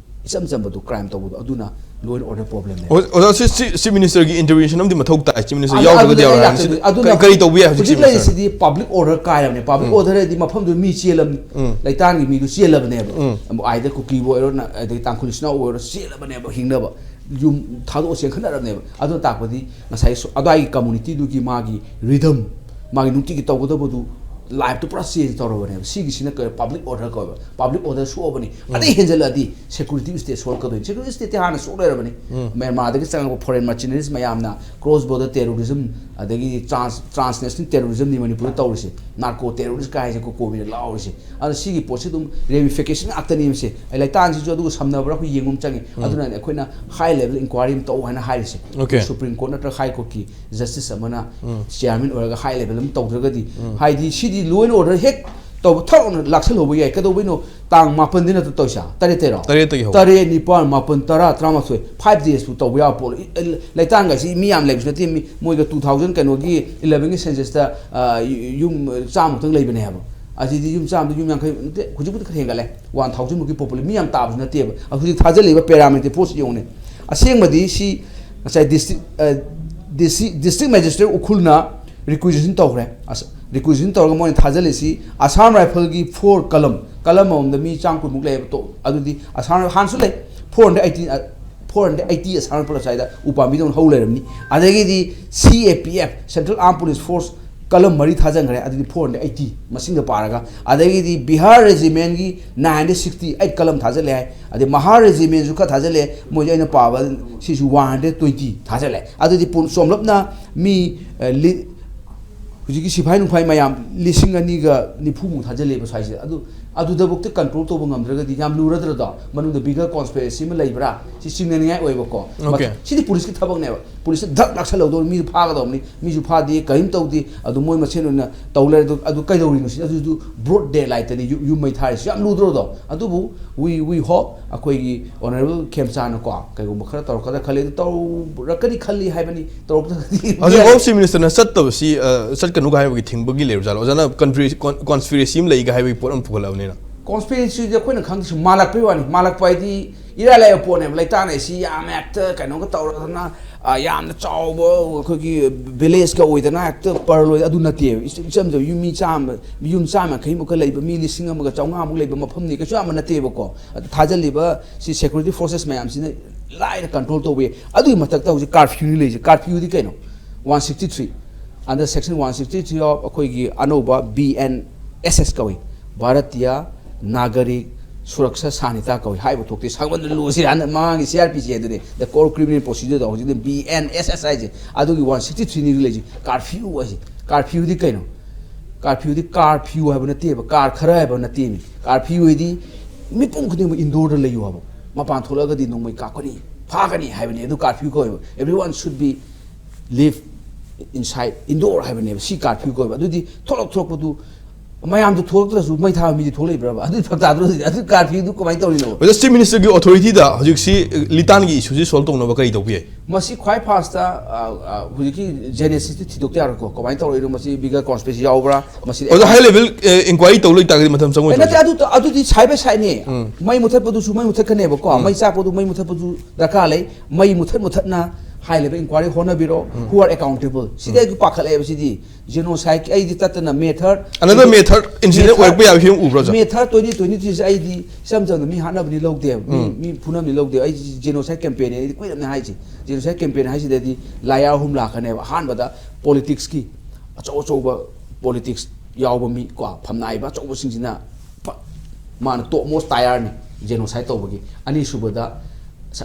ꯏꯆꯝ ꯆꯝꯕꯗꯨ, crime ꯇꯧꯕꯗꯣ, ꯑꯗꯨꯅ law and order problem ꯅꯦ꯫ ꯑꯣ-, ꯑꯣꯖꯥ, ꯁꯤ, ꯁꯤ, Chief Minister ꯒꯤ intervention ꯑꯃꯗꯤ ꯃꯊꯧ ꯇꯥꯏ꯫ Chief Minister ꯑꯗꯨ, ꯌꯥꯎꯗ꯭ꯔꯒꯗꯤ ꯑꯗꯨꯗ ꯑꯩ ꯌꯥꯔꯣꯏ ꯍꯥꯏꯕꯁꯤ ꯂꯥꯛꯆꯗꯣꯏ-, ꯑꯗꯨꯅ ꯀꯔꯤ, ꯀꯔꯤ ꯇꯧꯕ ꯌꯥꯏ ꯍꯧꯖꯤꯛ, ꯍꯧꯖꯤꯛ Chief Minister? ꯂꯩꯔꯤꯁꯤꯗꯤ public order ꯀꯥꯏꯔꯕꯅꯦ꯫ Public ꯎꯝ꯫ Order ꯍꯥꯏꯗꯤ ꯃꯐꯝꯗꯨꯗ ꯃꯤ ꯆꯦꯜꯂꯕꯅꯤ꯫ ꯎꯝ꯫ ꯂꯩꯇꯥꯟꯒꯤ ꯃꯤꯗꯨ ꯆꯦꯜꯂꯕꯅꯦꯕ꯫ ꯎꯝ꯫ ꯑꯗꯩ ꯇꯥꯡꯈꯨꯜ ꯏꯆꯤꯟ ꯏꯅꯥꯎ ꯑꯣꯏꯔꯣ, ꯅ-, ꯑꯗꯩ ꯇꯥꯡꯈꯨꯜ ꯏꯆꯤꯟ ꯏꯅꯥꯎ ꯑꯣꯏꯔꯣ ꯆꯦꯜꯂꯕꯅꯦꯕ ꯍꯤꯡꯅꯕ꯫ ꯌꯨꯝ ꯊꯥꯗꯣꯛꯑ ꯆꯦꯟꯈꯠꯅꯔꯕꯅꯦꯕ꯫ ꯑꯗꯨꯅ ꯇꯥꯛꯄꯗꯤ ꯉꯁꯥꯏ ꯁꯨ-, ꯑꯗꯨꯋꯥꯏꯒꯤ community ꯗꯨꯒꯤ ꯃꯥꯒꯤ rhythm, ꯃꯥꯒꯤ ꯅꯨꯡꯇꯤꯒꯤ ꯇꯧꯒꯗꯕꯗꯨ life ꯇꯨ ꯄꯨꯔꯥ change ꯇꯧꯔꯕꯅꯦꯕ꯫ ꯁꯤꯒꯤꯁꯤꯅ ꯀ-, public order ꯀꯧꯋꯦꯕ꯫ Public order ꯁꯣꯛꯑꯕꯅꯤ꯫ ꯑꯗꯩ ꯍꯦꯟꯖꯜꯂꯛꯑꯗꯤ security state ꯁꯣꯛꯂꯛꯀꯗꯣꯏꯅꯤ꯫ Security state T ꯍꯥꯟꯅ ꯁꯣꯛ ꯂꯩꯔꯕꯅꯤ꯫ ꯃ꯭ꯌꯥꯟꯃꯥꯔꯗꯒꯤ ꯆꯪꯉꯛꯄ foreign mercenaries ꯃꯌꯥꯝꯅ cross border terrorism, ꯑꯗꯒꯤ trans-, transnational terrorism ꯅꯤ ꯃꯅꯤꯄꯨꯔꯗ ꯇꯧꯔꯤꯁꯦ꯫ Narco terrorist ꯀꯥꯏꯁꯦ ꯀꯣ-, ꯀꯣꯕꯤꯅ ꯂꯥꯎꯔꯤꯁꯦ꯫ ꯑꯗꯣ ꯁꯤꯒꯤ ꯄꯣꯠꯁꯤ ꯑꯗꯨꯝ ramification ꯉꯥꯛꯇꯅꯦꯕꯁꯦ꯫ ꯑꯩ ꯂꯩꯇꯥꯟꯁꯤꯁꯨ ꯑꯗꯨꯒ ꯁꯝꯅꯕ꯭ꯔꯥ ꯑꯩꯈꯣꯏ ꯌꯦꯡꯕ ꯑꯃ ꯆꯪꯉꯤ꯫ ꯑꯗꯨꯅꯅꯦ ꯑꯩꯈꯣꯏꯅ high level inquiry ꯑꯃ ꯇꯧ ꯍꯥꯏꯅ ꯍꯥꯏꯔꯤꯁꯦ꯫ Okay. Supreme Court ꯅꯠꯇ꯭ꯔꯒ High Court ꯀꯤ justice ꯑꯃꯅ chairman ꯑꯣꯏꯔꯒ high level ꯑꯃ ꯇꯧꯗ꯭ꯔꯒꯗꯤ, ꯍꯥꯏꯗꯤ ꯁꯤꯗꯤ law and order ꯍꯦꯛ ꯇꯧꯕ ꯊꯛ ꯂꯥꯛꯁꯜꯍꯧꯕ ꯌꯥꯏ꯫ ꯀꯩꯗꯧꯕꯩꯅꯣ? ꯇꯥꯡ ꯃꯥꯄꯟꯗꯤ ꯅꯠꯇ꯭ꯔꯣ ꯇꯧꯔꯤꯁꯦ? ꯇꯔꯦꯠꯇꯩꯔꯣ? ꯇꯔꯦꯠꯇꯒꯤ ꯍꯧ- ꯇꯔꯦꯠ, ꯅꯤꯄꯥꯟ, ꯃꯥꯄꯟ, ꯇꯔꯥ, ꯇꯔꯥꯃꯥꯊꯣꯏ, five days ꯄꯨ ꯇꯧꯕ ꯌꯥꯕ ꯄꯣꯠ꯫ ꯂꯩꯇꯥꯟꯒꯁꯤ ꯃꯤ ꯌꯥꯝ ꯂꯩꯕꯁꯨ ꯅꯠꯇꯦ꯫ ꯃꯤ, ꯃꯣꯏꯒ two thousand ꯀꯩꯅꯣꯒꯤ eleven ꯒꯤ census ꯇ, ꯑ, ꯌꯨꯝ ꯆꯥꯝꯃ ꯈꯛꯇꯪ ꯂꯩꯕꯅꯦ ꯍꯥꯏꯕ꯫ ꯑꯁꯤꯗꯤ ꯌꯨꯝ ꯆꯥꯝꯃꯗ ꯌꯨꯝ ꯌꯥꯡꯈꯩ ꯅꯠꯇꯦ, ꯍꯧꯖꯤꯛꯄꯨꯗꯤ ꯈꯔ ꯍꯦꯟꯒꯠꯂꯦ꯫ One thousand ꯃꯨꯛꯀꯤ population, ꯃꯤ ꯌꯥꯝ ꯇꯥꯕꯁꯨ ꯅꯠꯇꯦꯕ꯫ ꯑ, ꯍꯧꯖꯤꯛ ꯊꯥꯖꯤꯜꯂꯤꯕ paramilitary force ꯌꯦꯡꯉꯨꯅꯦ꯫ ꯑꯁꯦꯡꯕꯗꯤ ꯁꯤ ꯉꯁꯥꯏ district, ꯑ, district, district magistrate ꯎꯈ꯭ꯔꯨꯜꯅ requisition ꯇꯧꯈ꯭ꯔꯦ꯫ ꯑꯁ, requisition ꯇꯧꯔꯒ ꯃꯣꯏꯅ ꯊꯥꯖꯤꯜꯂꯤꯁꯤ Assam Rifle ꯒꯤ four column, column ꯑꯃꯃꯝꯗ ꯃꯤ ꯆꯥꯝ ꯀꯨꯟꯃꯨꯛ ꯂꯩꯌꯦꯕ꯫ ꯇꯣ-, ꯑꯗꯨꯗꯤ Assam ꯍꯥꯟꯅꯁꯨ ꯂꯩ, four hundred eighty, ꯑ, four hundred eighty Assam Rifle ꯑꯁ꯭ꯋꯥꯏꯗ ꯎ ꯄꯥꯝꯕꯤꯗꯧꯅ ꯍꯧ ꯂꯩꯔꯝꯅꯤ꯫ ꯑꯗꯒꯤꯗꯤ C A P F, Central Armed Police Force column ꯃꯔꯤ ꯊꯥꯖꯤꯟꯈ꯭ꯔꯦ, ꯑꯗꯨꯗꯤ four hundred eighty ꯃꯁꯤꯡꯗ ꯄꯥꯔꯒ꯫ ꯑꯗꯒꯤꯗꯤ Bihar regiment ꯒꯤ nine hundred sixty eight column ꯊꯥꯖꯤꯜꯂꯦ ꯍꯥꯏ, ꯑꯗꯩ Mahar regiment ꯁꯨ ꯈꯔ ꯊꯥꯖꯤꯜꯂꯦ꯫ ꯃꯣꯏꯁꯦ ꯑꯩꯅ ꯄꯥꯕ ꯁꯤꯁꯨ one hundred twenty ꯊꯥꯖꯤꯜꯂꯦ꯫ ꯑꯗꯨꯗꯤ ꯄꯨꯟ ꯆꯣꯝꯂꯞꯅ ꯃꯤ, ꯑ, ꯂꯤ-, ꯍꯧꯖꯤꯛꯀꯤ ꯁꯤꯐꯥꯏ ꯅꯨꯡꯐꯥꯏ ꯃꯌꯥꯝ ꯂꯤꯁꯤꯡ ꯑꯅꯤꯒ ꯅꯤꯐꯨꯃꯨꯛ ꯊꯥꯖꯤꯜꯂꯦꯕ ꯁ꯭ꯋꯥꯏꯁꯤꯗ꯫ ꯑꯗꯨ, ꯑꯗꯨꯗꯐꯥꯎꯗ control ꯇꯧꯕ ꯉꯝꯗ꯭ꯔꯒꯗꯤ ꯌꯥꯝ ꯂꯨꯔꯗ꯭ꯔꯗꯣ? ꯃꯅꯨꯡꯗ bigger conspiracy ꯑꯃ ꯂꯩꯕ꯭ꯔꯥ? ꯁꯤ ꯆꯤꯡꯅꯅꯤꯡꯉꯥꯏ ꯑꯣꯏꯕꯀꯣ꯫ Okay. ꯁꯤꯗꯤ ꯄꯨꯂꯤꯁꯀꯤ ꯊꯕꯛꯅꯦꯕ꯫ ꯄꯨꯂꯤꯁꯅ ꯙꯛ ꯂꯥꯛꯁꯜꯍꯧꯗꯧꯅꯤ, ꯃꯤꯁꯨ ꯐꯥꯒꯗꯧꯕꯅꯤ, ꯃꯤꯁꯨ ꯐꯥꯗꯦ, ꯀꯔꯤꯝ ꯇꯧꯗꯦ, ꯑꯗꯨ ꯃꯣꯏ ꯃꯁꯦꯟ ꯑꯣꯏꯅ ꯇꯧ ꯂꯩꯔꯦ꯫ ꯑꯗꯨ, ꯑꯗꯨ ꯀꯩꯗꯧꯔꯤꯅꯣ ꯁꯤꯅꯤ? ꯑꯗꯨꯁꯨ broad daylight ꯇꯅꯤ ꯌꯨꯝ, ꯌꯨꯝ ꯃꯩ ꯊꯥꯔꯤꯁꯤ꯫ ꯌꯥꯝ ꯂꯨꯗ꯭ꯔꯣꯗꯣ? ꯑꯗꯨꯕꯨ we, we hope ꯑꯩꯈꯣꯏꯒꯤ Honourable ꯈꯦꯝꯆꯥꯅꯀꯣ ꯀꯩꯒꯨꯝꯕ ꯈꯔ ꯇꯧꯔꯛꯀꯗ꯭ꯔꯥ ꯈꯜꯂꯤ꯫ ꯑꯗꯨ ꯇꯧꯔꯛꯀꯅꯤ ꯈꯜꯂꯤ ꯍꯥꯏꯕꯅꯤ, ꯇꯧꯔꯛꯇ꯭ꯔꯒꯗꯤ ꯍꯧꯖꯤꯛ Home Minister ꯅ ꯆꯠꯇꯕꯁꯤ, ꯑ, ꯆꯠꯀꯅꯨꯒ ꯍꯥꯏꯕꯒꯤ ꯊꯤꯡꯕꯒꯤ ꯂꯩꯔꯖꯥꯠꯂꯣ? ꯑꯣꯖꯥꯅ conspiracy, con-, conspiracy ꯑꯃ ꯂꯩꯒ ꯍꯥꯏꯕꯒꯤ ꯄꯣꯠ ꯑꯃ ꯄꯨꯈꯠꯂꯛꯑꯕꯅꯤꯅ꯫ Conspiracy ꯁꯤ ꯑꯩꯈꯣꯏꯅ ꯈꯪꯗꯦ, ꯁꯨꯝ ꯃꯥꯜꯂꯛꯄꯩ ꯋꯥꯅꯤ꯫ ꯃꯥꯜꯂꯛꯄ ꯍꯥꯏꯗꯤ ꯏꯔꯥꯏ ꯂꯥꯏꯕ ꯄꯣꯠꯅꯦꯕ꯫ ꯂꯩꯇꯥꯟ ꯍꯥꯏꯁꯤ ꯌꯥꯝ ꯍꯦꯛꯇ ꯀꯩꯅꯣꯒ ꯇꯧꯔꯗꯅ, ꯑ, ꯌꯥꯝꯅ ꯆꯥꯎꯕ ꯑꯩꯈꯣꯏꯒꯤ village ꯀ ꯑꯣꯏꯗꯅ ꯍꯦꯛꯇ ꯄꯔ ꯂꯣꯏ, ꯑꯗꯨ ꯅꯠꯇꯦꯕ꯫ ꯏꯆꯝ ꯆꯝꯖꯕ ꯌꯨꯝ ꯃꯤ ꯆꯥꯝꯃ, ꯌꯨꯝ ꯆꯥꯝꯃ ꯌꯥꯡꯈꯩꯃꯨꯛꯀ ꯂꯩꯕ, ꯃꯤ ꯂꯤꯁꯤꯡ ꯑꯃꯒ ꯆꯥꯝꯃꯉꯥꯃꯨꯛ ꯂꯩꯕ ꯃꯐꯝꯅꯤ꯫ ꯀꯩꯁꯨ ꯌꯥꯝꯕ ꯅꯠꯇꯦꯕꯀꯣ꯫ ꯑꯗꯨ ꯊꯥꯖꯤꯜꯂꯤꯕ ꯁꯤ security forces ꯃꯌꯥꯝꯁꯤꯅ ꯂꯥꯏꯅ ꯀꯟꯇ꯭ꯔꯣꯜ ꯇꯧꯕ ꯌꯥꯏ꯫ ꯑꯗꯨꯒꯤ ꯃꯊꯛꯇ ꯍꯧꯖꯤꯛ ꯀꯥꯔꯐ꯭ꯌꯨꯅꯤ ꯂꯩꯔꯤꯁꯦ꯫ ꯀꯥꯔꯐ꯭ꯌꯨꯗꯤ ꯀꯩꯅꯣ? One sixty three, under section one sixty three of ꯑꯩꯈꯣꯏꯒꯤ ꯑꯅꯧꯕ B N S S ꯀꯧꯏ, ꯚꯥꯔꯇꯤꯌꯥ ꯅꯥꯒꯔꯤꯛ ꯁꯨꯔꯛꯁꯥ ꯁꯥꯟꯍꯤꯇꯥ ꯀꯧꯏ꯫ ꯍꯥꯏꯕ ꯊꯣꯛꯇꯦ, ꯁꯥꯡꯃꯟꯗꯅ ꯂꯨꯁꯤ꯫ ꯍꯥꯟꯅ ꯃꯃꯥꯡꯒꯤ C R P C ꯑꯗꯨꯅꯤ, the core criminal procedure ꯗꯣ, ꯍꯧꯖꯤꯛꯇꯤ B N S S ꯍꯥꯏꯁꯦ꯫ ꯑꯗꯨꯒꯤ one sixty three ꯅꯤ ꯂꯩꯁꯤ꯫ ꯀꯥꯔꯐ꯭ꯌꯨ ꯍꯥꯏꯁꯦ, ꯀꯥꯔꯐ꯭ꯌꯨꯗꯤ ꯀꯩꯅꯣ? ꯀꯥꯔꯐ꯭ꯌꯨꯗꯤ ꯀꯥꯔꯐ꯭ꯌꯨ ꯍꯥꯏꯕ ꯅꯠꯇꯦꯕ, ꯀꯥꯔ ꯈꯔ ꯍꯥꯏꯕ ꯅꯠꯇꯦꯃꯤ꯫ ꯀꯥꯔꯐ꯭ꯌꯨ ꯍꯥꯏꯗꯤ ꯃꯤꯄꯨꯝ ꯈꯨꯗꯤꯡꯃꯛ ꯏꯟꯗꯣꯔꯗ ꯂꯩꯌꯨ ꯍꯥꯏꯕ꯫ ꯃꯄꯥꯟ ꯊꯣꯛꯂꯛꯑꯒꯗꯤ ꯅꯣꯡꯃꯩ ꯀꯥꯞꯀꯅꯤ, ꯐꯥꯒꯅꯤ ꯍꯥꯏꯕꯅꯤ꯫ ꯑꯗꯨ curfew ꯀꯧꯋꯦꯕ꯫ Everyone should be live inside, indoor ꯍꯥꯏꯕꯅꯦꯕ꯫ ꯁꯤ ꯀꯥꯔꯐ꯭ꯌꯨ ꯀꯧꯋꯦꯕ꯫ ꯑꯗꯨꯗꯤ ꯊꯣꯛꯂꯛ ꯊꯣꯛꯂꯛꯄꯗꯨ ꯃꯌꯥꯝꯗꯨ ꯊꯣꯛꯂꯛꯇ꯭ꯔꯁꯨ ꯃꯩ ꯊꯥꯕ ꯃꯤꯗꯤ ꯊꯣꯛꯂꯛꯏꯕ꯭ꯔꯕ? ꯑꯗꯨꯗꯤ ꯐꯔꯛ ꯇꯥꯗ꯭ꯔꯣ? ꯑꯗꯨꯗꯤ, ꯑꯗꯨ ꯀꯥꯔꯐ꯭ꯌꯨꯗꯨ ꯀꯃꯥꯏꯅ ꯇꯧꯔꯤꯅꯣ? ꯑꯗꯣ ꯆꯤꯐ ꯃꯤꯅꯤꯁꯇꯔꯒꯤ ꯑꯣꯊꯣꯔꯤꯇꯤꯗ ꯍꯧꯖꯤꯛꯁꯤ ꯂꯤꯇꯥꯟꯒꯤ ꯏꯁꯨꯁꯤ ꯁꯣꯜꯕ ꯇꯧꯅꯕ ꯀꯔꯤ ꯇꯧꯕ ꯌꯥꯏ? ꯃꯁꯤ ꯈ꯭ꯋꯥꯏ ꯐꯥꯔꯁꯇ, ꯑ, ꯑ, ꯍꯧꯖꯤꯛꯀꯤ ꯖꯦꯅꯦꯁꯤꯁꯇꯨ ꯊꯤꯗꯣꯛꯇ ꯌꯥꯔꯣꯏꯀꯣ꯫ ꯀꯃꯥꯏꯅ ꯇꯧꯔꯛꯏꯅꯣ? ꯃꯁꯤ ꯕꯤꯒꯔ ꯀꯣꯟꯁꯄꯤꯔꯦꯁꯤ ꯌꯥꯎꯕ꯭ꯔꯥ? ꯃꯁꯤ ꯑꯗꯣ ꯍꯥꯏ ꯂꯦꯚꯦꯜ ꯏꯟꯀ꯭ꯋꯥꯏꯔꯤ ꯇꯧ ꯂꯩꯇꯥꯔꯒꯗꯤ ꯃꯇꯝ ꯑꯦ, ꯆꯪꯉꯣꯏꯗ꯭ꯔꯣ? ꯅꯠꯇꯦ, ꯑꯗꯨ, ꯑꯗꯨꯗꯤ ꯁꯥꯏꯠ ꯕꯥꯏ ꯁꯥꯏꯠꯅꯦ꯫ ꯎꯝ꯫ ꯃꯩ ꯃꯨꯊꯠꯄꯗꯨꯁꯨ ꯃꯩ ꯃꯨꯊꯠꯀꯅꯦꯕꯀꯣ꯫ ꯎꯝ꯫ ꯃꯩ ꯆꯥꯛꯄꯗꯨ ꯃꯩ ꯃꯨꯊꯠꯄꯁꯨ ꯗꯔꯀꯥꯔ ꯂꯩ꯫ ꯃꯩ ꯃꯨꯊꯠ ꯃꯨꯊꯠꯅ ꯍꯥꯏ ꯂꯦꯚꯦꯜ ꯏꯟꯀ꯭ꯋꯥꯏꯔꯤ ꯍꯣꯠꯅꯕꯤꯔꯣ꯫ ꯎꯝ꯫ Who are accountable? ꯁꯤꯗꯤ ꯎꯝ꯫ ꯑꯩ ꯄꯥꯈꯠꯂꯛꯑꯦꯕ ꯁꯤꯗꯤ꯫ ꯖꯦꯅꯣꯁꯥꯏꯠꯀꯤ ꯑꯩꯗꯤ ꯇꯠꯇꯅ ꯃꯦꯊꯔ, another method incident ꯃꯦꯊꯔ, ꯑꯣꯏꯔꯛꯄ ꯌꯥꯕ ꯐꯤꯕꯝ ꯎꯕ꯭ꯔꯣ, ꯁꯥꯔ? ꯃꯦꯊꯔ twenty twenty three ꯁꯦ ꯑꯩꯗꯤ ꯏꯆꯝ ꯆꯝꯅ ꯃꯤ ꯍꯥꯠꯅꯕꯅꯤ ꯂꯧꯗꯦꯕ, ꯃꯤ, ꯎꯝ꯫ ꯃꯤ ꯐꯨꯅꯕꯅꯤ ꯂꯧꯗꯦꯕ꯫ ꯑꯩ ꯖꯦꯅꯣꯁꯥꯏꯠ ꯀꯦꯝꯄꯦꯟꯅꯤ, ꯑꯩꯗꯤ ꯀꯨꯏꯔꯕꯅꯤ ꯍꯥꯏꯁꯦ꯫ ꯖꯦꯅꯣꯁꯥꯏꯠ ꯀꯦꯝꯄꯦꯟ ꯍꯥꯏꯁꯤꯗꯗꯤ ꯂꯥꯌꯔ ꯑꯍꯨꯝ ꯂꯥꯛꯀꯅꯦꯕ꯫ ꯑꯍꯥꯟꯕꯗ ꯄꯣꯂꯤꯇꯤꯛꯁꯀꯤ ꯑꯆꯧ ꯑꯆꯧꯕ ꯄꯣꯂꯤꯇꯤꯛꯁ ꯌꯥꯎꯕ ꯃꯤ ꯀꯣ, ꯐꯝꯅꯥꯏꯕ ꯑꯆꯧꯕꯁꯤꯡꯁꯤꯅ ꯐ-, ꯃꯥꯅ ꯇꯣꯞ ꯃꯣꯁ ꯇꯥꯌꯔꯅꯤ ꯖꯦꯅꯣꯁꯥꯏꯠ ꯇꯧꯕꯒꯤ꯫ ꯑꯅꯤꯁꯨꯕꯗ